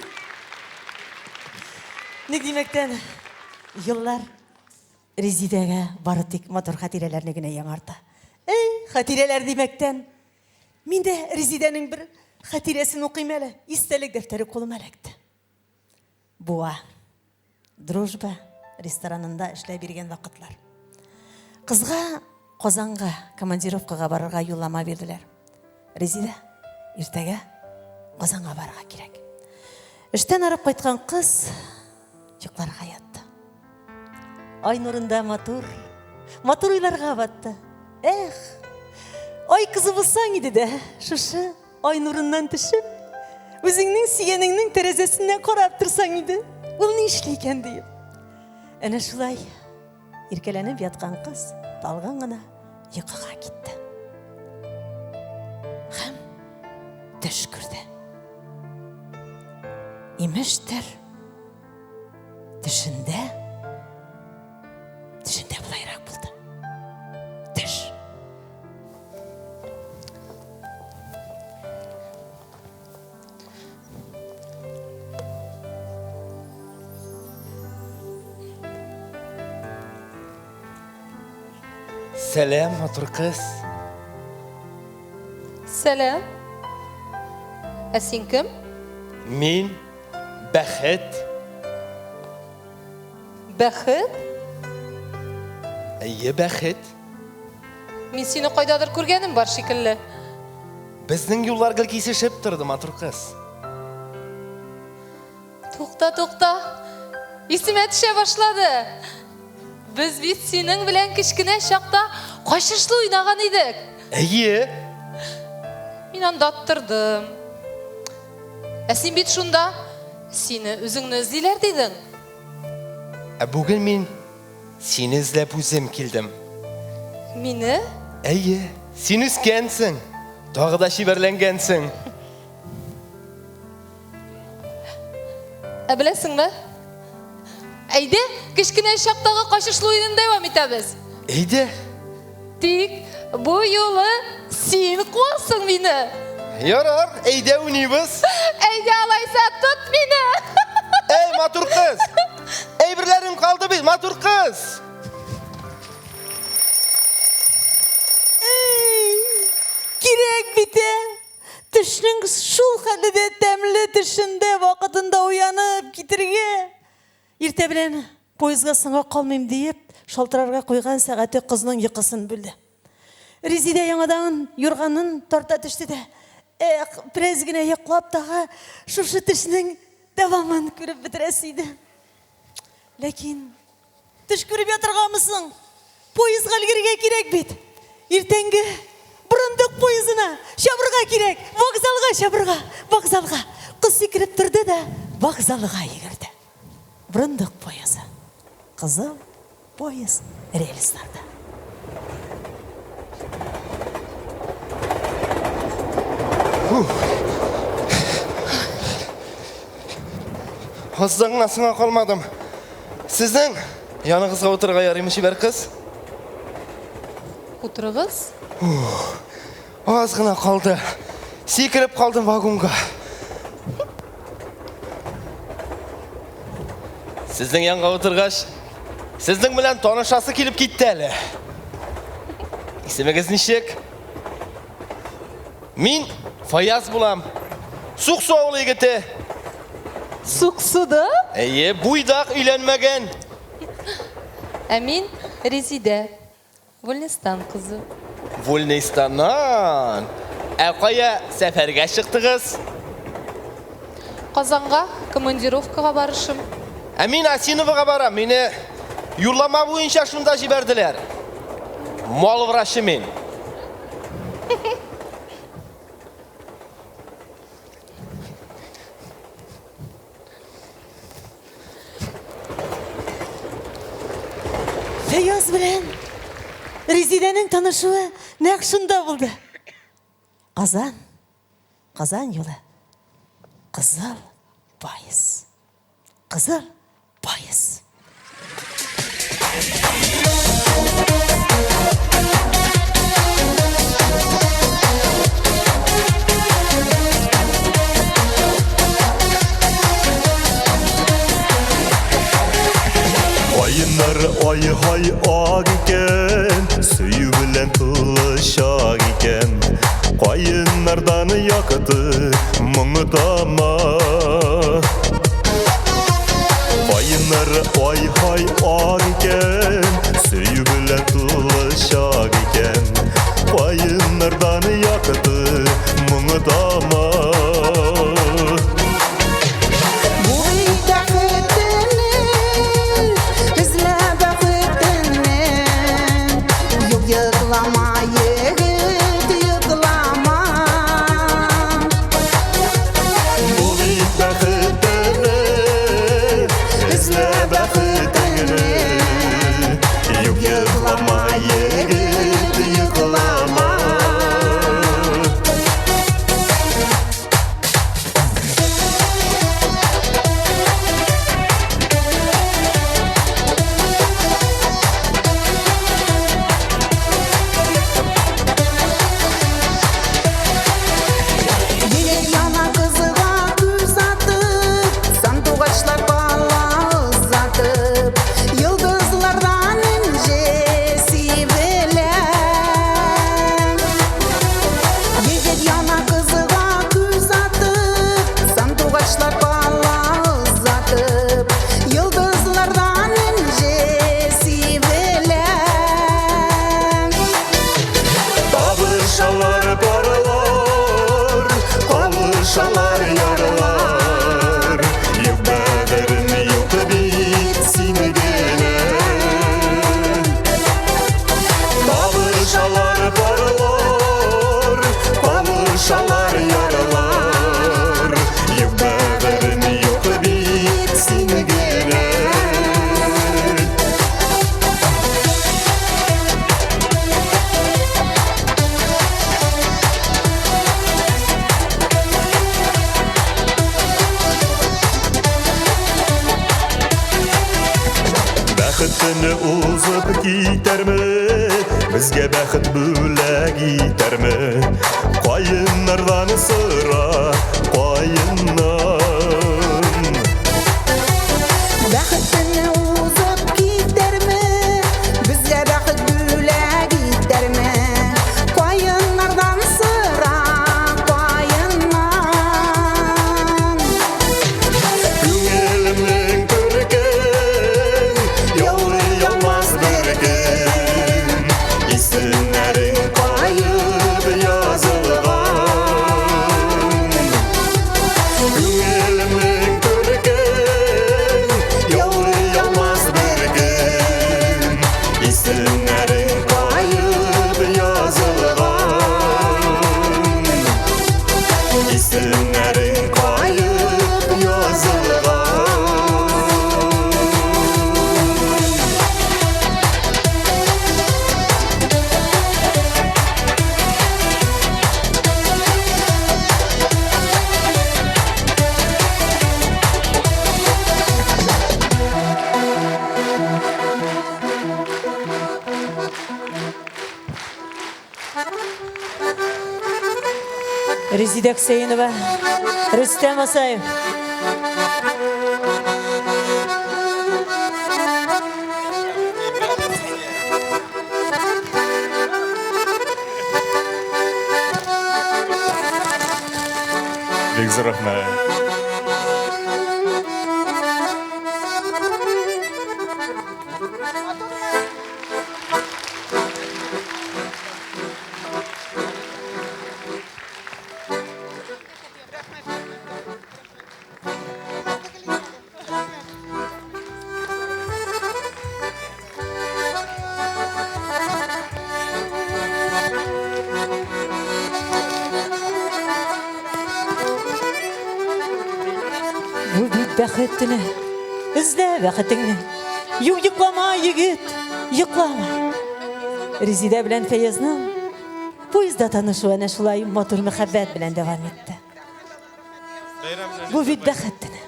Speaker 2: Ник димәктән, еллар Резидәгә бары тик матур хатирәләрне генә яңарта. Эй, хатирәләр димәктән, мин дә Резидәнең бер хатирәсен укыйм әле. Истәлек дәфтәре кулыма эләкте. Буа. Дружба ресторанында эшләй биргән вакытлар. Кызга Казанга командировкага барырга юллама бирделәр. Резидә, иртәгә Казанга барырга кирәк. Эштән арып кайткан кыз йокларга ятты. Ай нурында матур, матур уйларга батты. Эх, ай кызы булсаң иде дә, шушы Ай нурыннан төшеп, үзеңнең сөйгәнеңнең тәрәзәсеннән карап торсаң иде, ул ни эшли икән диеп. Әнә шулай иркәләнеп яткан кыз талгын гына йокыга китте. Һәм төш күрде. Имештер, төшендә, төшендә болайрак булды. Төш.
Speaker 12: Сәлам, матур кыз.
Speaker 5: Сәлам. Ә син кем?
Speaker 12: Мин Бәхет.
Speaker 5: Бәхет?
Speaker 12: Әйе, Бәхет.
Speaker 5: Мин сине кайдадыр күргәнем бар шикелле.
Speaker 12: Безнең юллар гел кисешеп торды, матур кыз.
Speaker 5: Тукта, тукта. Исемә төшә башлады. Без бит синең белән кечкенә чакта качышлы уйнаган идек.
Speaker 12: Әйе.
Speaker 5: Мин анда аттырдым. Ә син бит шунда сине үзеңне эзлиләр дидең.
Speaker 12: Ә бүген мин сине эзләп үзем килдем.
Speaker 5: Мине?
Speaker 12: Әйе, син үскәнсең, тагы да чибәрләнгәнсең.
Speaker 5: Ә беләсеңме? Әйдә, кечкенә чактагы качышлы уенын дәвам итәбез.
Speaker 12: Әйдә.
Speaker 5: Тик бу юлы син куасың мине.
Speaker 12: Ярар, әйдә уйныйбыз.
Speaker 5: Әйдә алайса, тот мине.
Speaker 12: Әй, матур кыз. Әйберләрең калды бит, матур кыз.
Speaker 2: Әй, кирәк бит, ә? Төшнең шул хәле дә тәмле төшендә вакытында уянып китергә. Иртә белән поездга соңга калмыйм диеп, шалтырарга куйган сәгате кызның йокысын бүлде. Резидә яңадан юрганын тарта төште дә, эх, бераз генә йоклап тагы шушы төшнең дәвамын күреп бетерәсе иде. Ләкин Төш күреп ятыргамы соң? Поездга өлгерергә кирәк бит. Иртәнге Борындык поездына чабырга кирәк. Вокзалга чабырга, вокзалга. Кыз сикереп торды да вокзалга йөгерде. Борындык поезды. Кызыл поезд рельсларда.
Speaker 12: Аздан гына соңа калмадым. Сезнең яныгызга утырырга ярыймы, чибәр кыз?
Speaker 5: Утырыгыз.
Speaker 12: Аз гына калды. Сикереп калдым вагонга. Сезнең янга утыргач, сезнең белән танышасы килеп китте әле. Исемегез ничек? Мин Фаяз булам. Суксу авылы егете.
Speaker 5: Суксуда?
Speaker 12: Әйе, буйдак, өйләнмәгән.
Speaker 5: Ә мин Резидә. Вольнистан кызы.
Speaker 12: Вольнистаннан. Ә кая сәфәргә чыктыгыз?
Speaker 5: Казанга командировкага барышым.
Speaker 12: Ә мин Осиновога барам. Мине юллама буенча шунда җибәрделәр. Мал врачы мин.
Speaker 2: Фәяз белән Резидәнең танышуы нәкъ шунда булды. Казан, Казан юлы. Кызыл поезд. Кызыл поезд.
Speaker 13: Каеннар ай-һай ак икән, сөю белән тулы чак икән. Каеннардан якты моңы тама. Каеннар ай-һай ак икән, сөю белән тулы чак икән. Каеннардан якты моңы тама.
Speaker 1: Бу бит бәхетне, эзлә бәхетне. Юк, йоклама, егет, йоклама.
Speaker 13: Бу бит Табышалар ярлар, юк бәгырем, юк бит син генә. Табышалар парлар, табышалар ярлар, юк бәгырем, юк бит син генә. Бәхетне узып китәрме, безгә бәхет бүләк итәрме? Каеннардан сора, каеннан.
Speaker 1: Бәхетне узып китәрме, безгә бәхет бүләк итәрме? Каеннардан сора, каеннан.
Speaker 13: Күңелемнең күркен, яулый алмас бер көн. Исемнәрең каеп язылган. Күңелемнең күркен, яулый алмас бер көн. Исемнәрең каеп язылган. Исемнәрең каеп язылган.
Speaker 2: Резидә Хөсәенова, Рөстәм Асаев.
Speaker 13: Бик зур рәхмәт.
Speaker 2: Бу бит бәхет төне. Эзлә бәхетеңне. Юк, йоклама, егет, йоклама. Резидә белән Фәязның поездда танышуы әнә шулай матур мәхәббәт белән дәвам итте. Бу бит бәхет төне.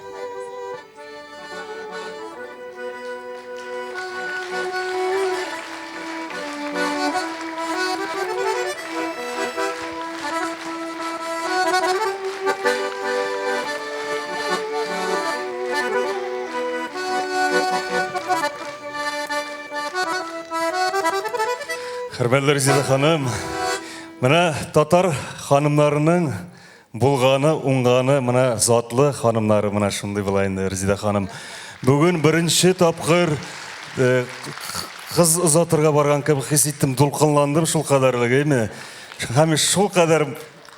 Speaker 13: Хөрмәтле Резеда ханым, менә татар ханымнарының булганы, уңганы, менә затлы ханымнары менә шундый була инде Резеда ханым. Бүген беренче тапкыр э, кыз озатырга барган кебек хис иттем, дулкынландым шул кадәрлек, әйме? Һәм шул кадәр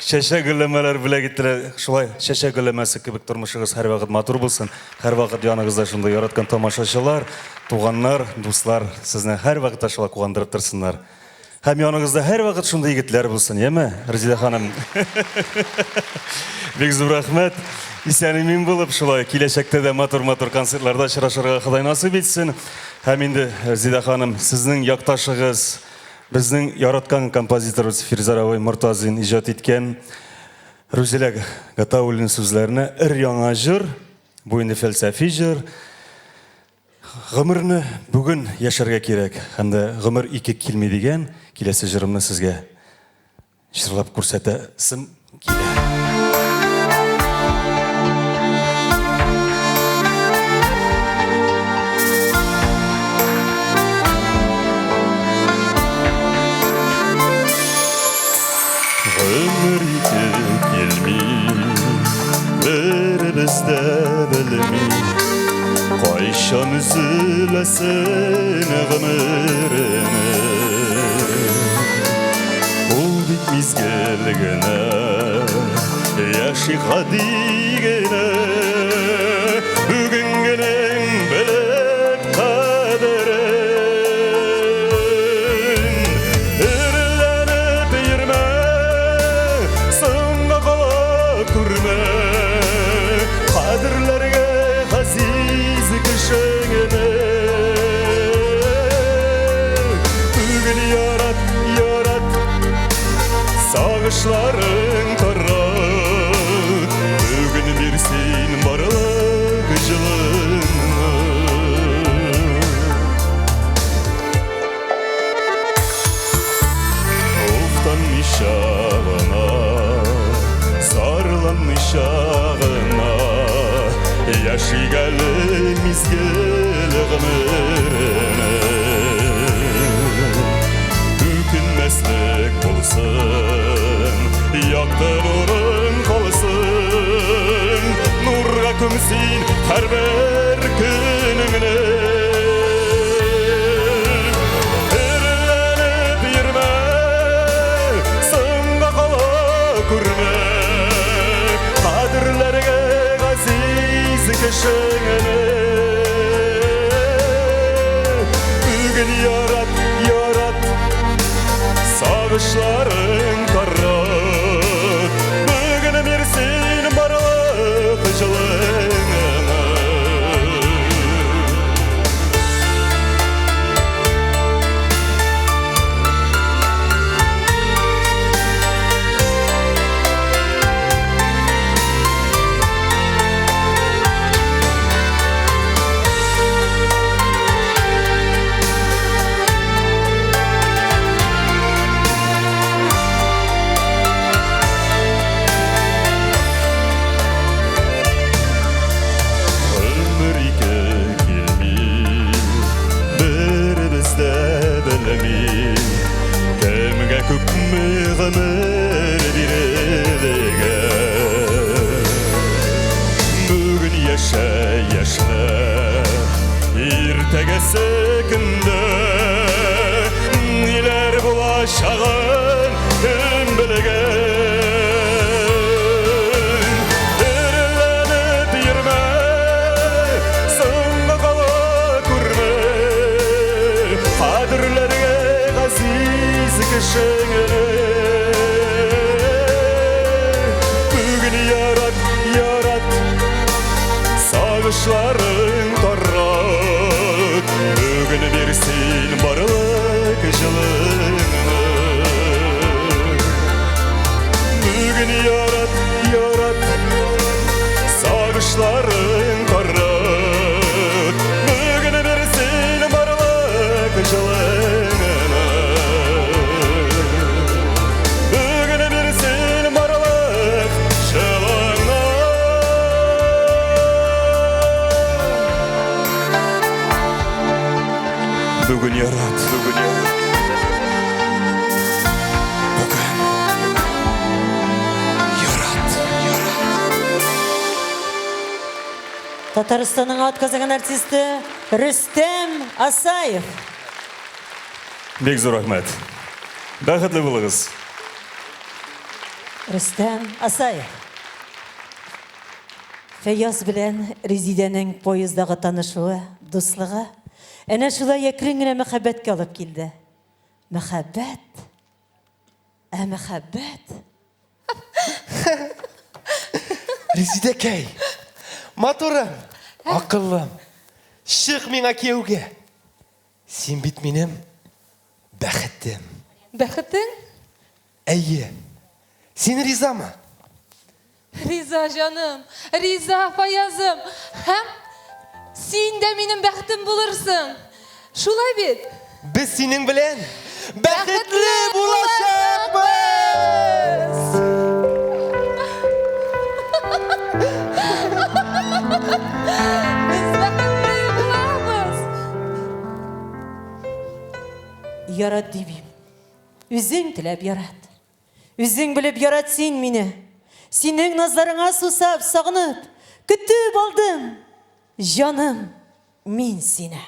Speaker 13: чәчәк гөлләмәләр бүләк иттеләр. Шулай чәчәк гөлләмәсе кебек тормышыгыз һәрвакыт матур булсын. Һәрвакыт яныгызда шундый яраткан тамашачылар, туганнар, дуслар сезне һәрвакытта шулай куандырып торсыннар. Һәм яныгызда һәрвакыт шундый егетләр булсын, яме, Резеда ханым? Бик зур рәхмәт. Исән-имин булып, шулай киләчәктә дә матур-матур концертларда очрашырга Ходай насыйп итсен. Һәм инде, Резеда ханым, сезнең якташыгыз, безнең яраткан композиторыбыз Фирзәр абый Мортазин иҗат иткән Рузилә Гатауллина сүзләренә өр-яңа җыр, бу инде фәлсәфи җыр. Гомерне бүген яшәргә кирәк һәм дә гомер ике килми дигән киләсе җырымны сезгә җырлап күрсәтәсем килә. Гомер ике килми, беребез дә белми, кайчан өзеләсен гомеремез. Ул бит мизгел генә, Яши гади генә, бүгенгенең белеп кадерен. Эреләнеп йөрмә, соңга кала күрмә, кадерләргә газиз кешеңне. Бүген ярат, ярат, сагышларың тарат, бүген бир син барлык җылыңны. Уфтанмыйча гына, зарланмыйча гына, яшик әле мизгел гомерне. Үкенмәслек булсын, якты нурың калсын, нурга күмсин һәрбер көнеңне. Эреләнеп йөрмә, соңга кала күрмә, кадерләргә газиз кешеңне. Бүген ярат, ярат, сагышларың тарат, бүген бир син барлык җылыңны. Гомер ике килми, беребез дә белми, кемгә күпме гомер бирелгән. Бүген яшә, яшьлә, иртәгәсе көндә ниләр булачагын кем белгән. Эреләнеп йөрмә, соңга кала күрмә, кадерләргә газиз кешеңне. Бүген ярат, ярат, сагышларың тарат, бүген бир син барлык җылыңны. Бүген ярат, ярат, сагышларың тарат, бүген бир син барлык җылыңны. Бүген бир син барлык җылыңны. Бүген ярат, бүген ярат. Бүген ярат, ярат.
Speaker 2: Татарстанның атказанган артисты Рөстәм Асаев.
Speaker 13: Бик зур рәхмәт. Бәхетле булыгыз.
Speaker 2: Рөстәм Асаев. Фәяз белән Резидәнең поездагы танышуы, дуслыгы әнә шулай әкрен генә мәхәббәткә алып килде. Мәхәббәт. Ә мәхәббәт.
Speaker 12: Резидәкәй, матурым, акыллым, чык миңа кияүгә. Син бит минем бәхетем.
Speaker 5: Бәхетең?
Speaker 12: Әйе. Син ризамы?
Speaker 5: Риза, җаным, риза, Фаязым. Һәм син дә минем бәхетем булырсың. Шулай бит?
Speaker 12: Без синең белән бәхетле булачакбыз!
Speaker 5: Без бәхетле булабыз!
Speaker 2: Ярат димим. Үзең теләп ярат. Үзең белеп ярат син мине. Синең назларыңа сусап, сагынып, көтеп алдым. Җаным, мин сине.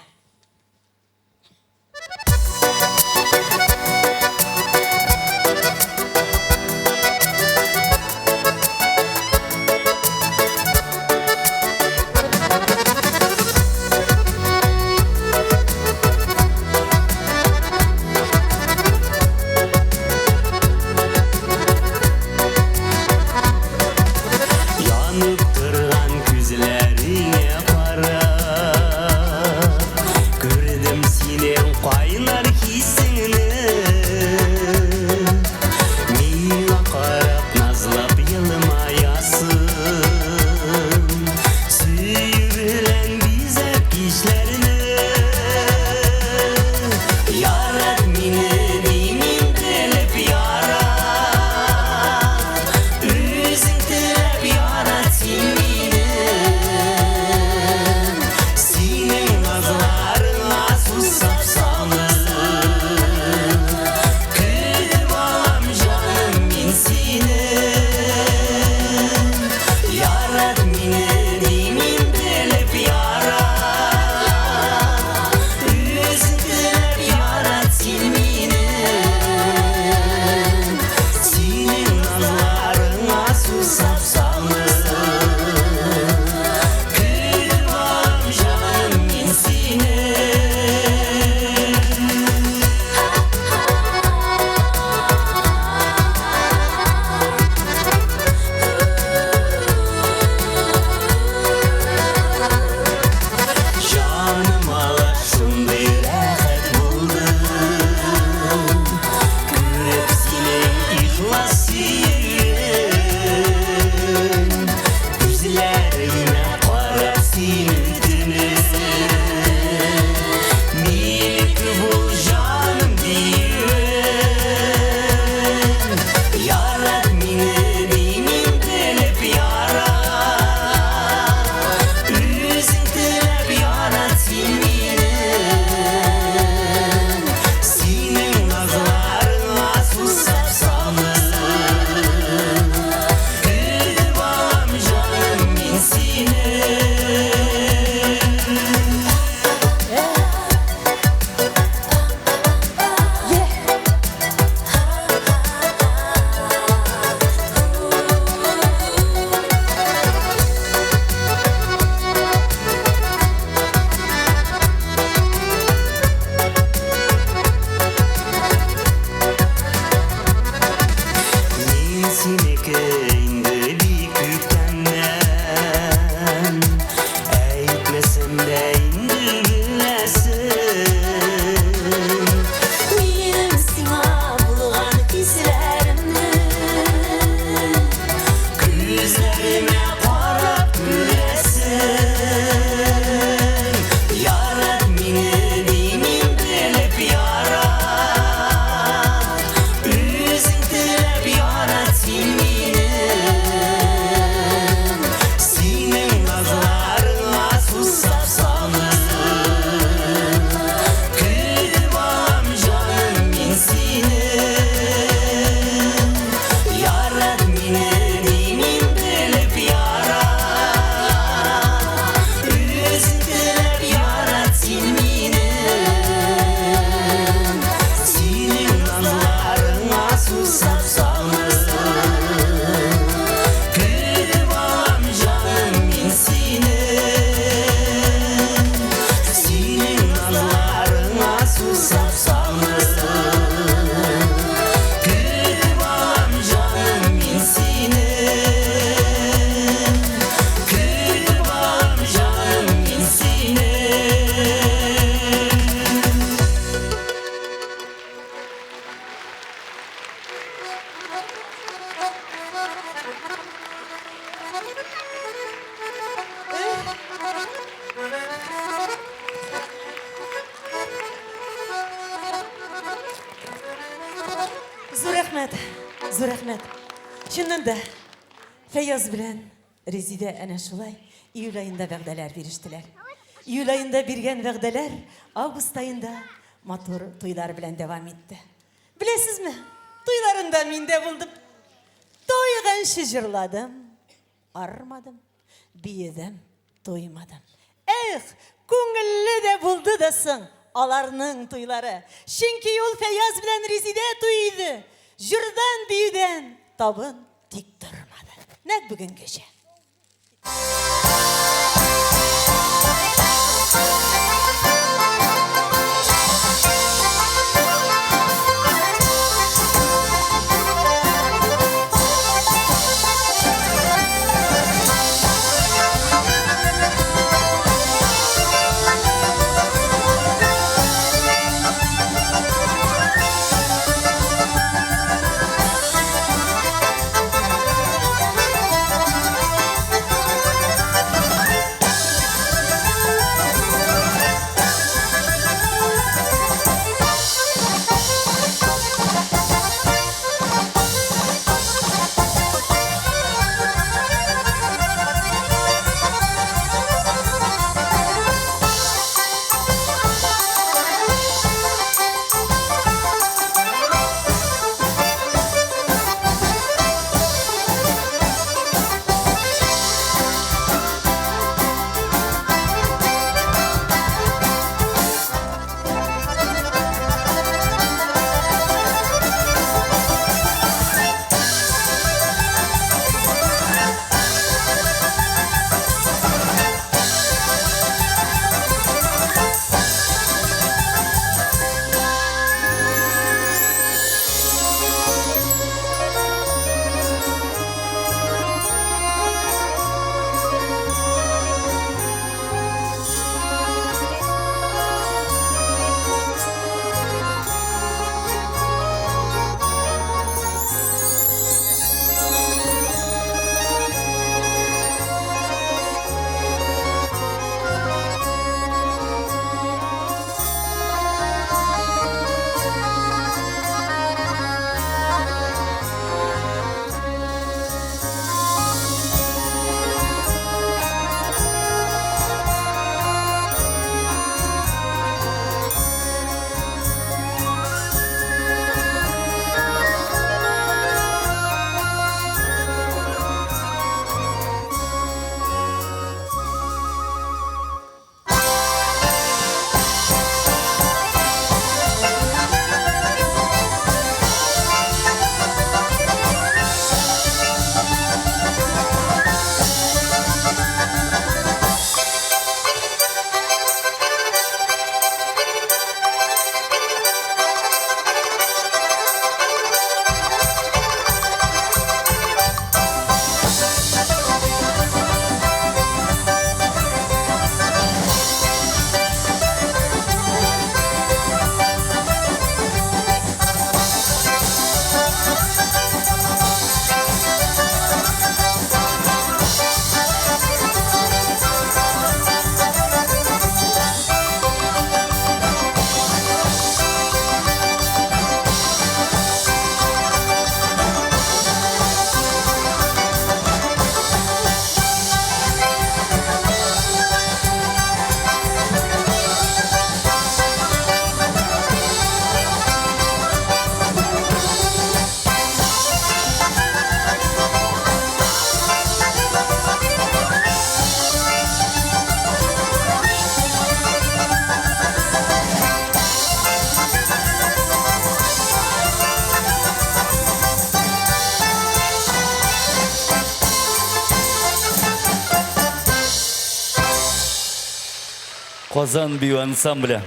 Speaker 9: Күзләреңә карап синең төнем. Минеке бул, җаным диюем. Ярат мине, димим, белеп ярат. Үзең теләп ярат син мине. Синең назларыңа сусап сагынып. Көтеп алам, җаным, мин сине. Мин синеке инде бик күптәннән. Әйтмәсәм дә инде беләсең.
Speaker 11: Минем сиңа булган хисләремне
Speaker 9: Күзләремә карап күрәсең. Ярат мине, димим, белеп ярат. Үзең теләп ярат син мине. Синең назларыңа сусап сагынып. Көтеп алам, җаным, мин сине. Ярат мине, димим, белеп ярат. Үзең теләп ярат син мине. Синең назларыңа сусап сагынып. Көтеп алам, җаным, мин сине. Синең назларыңа сусап сагынып. Көтеп алам, җаным, мин сине. Көтеп алам, җаным, мин сине.
Speaker 2: Зур рәхмәт, зур рәхмәт. Чыннан да, Фәяз белән Резидә әнә шулай июль аенда вәгъдәләр бирештеләр. Июль аенда биргән вәгъдәләр август аенда матур туйлар белән дәвам итте. Беләсезме, туйларында мин дә булдым. Туйганчы җырладым, армадым, биедем, туймадым. Эх, күңелле дә булды да соң аларның туйлары. Чөнки ул Фәяз белән Резидә туй иде. Җырдан, биюдән табын тик тормады. Нәкъ бүгенгечә.
Speaker 3: Казан бию ансамбле.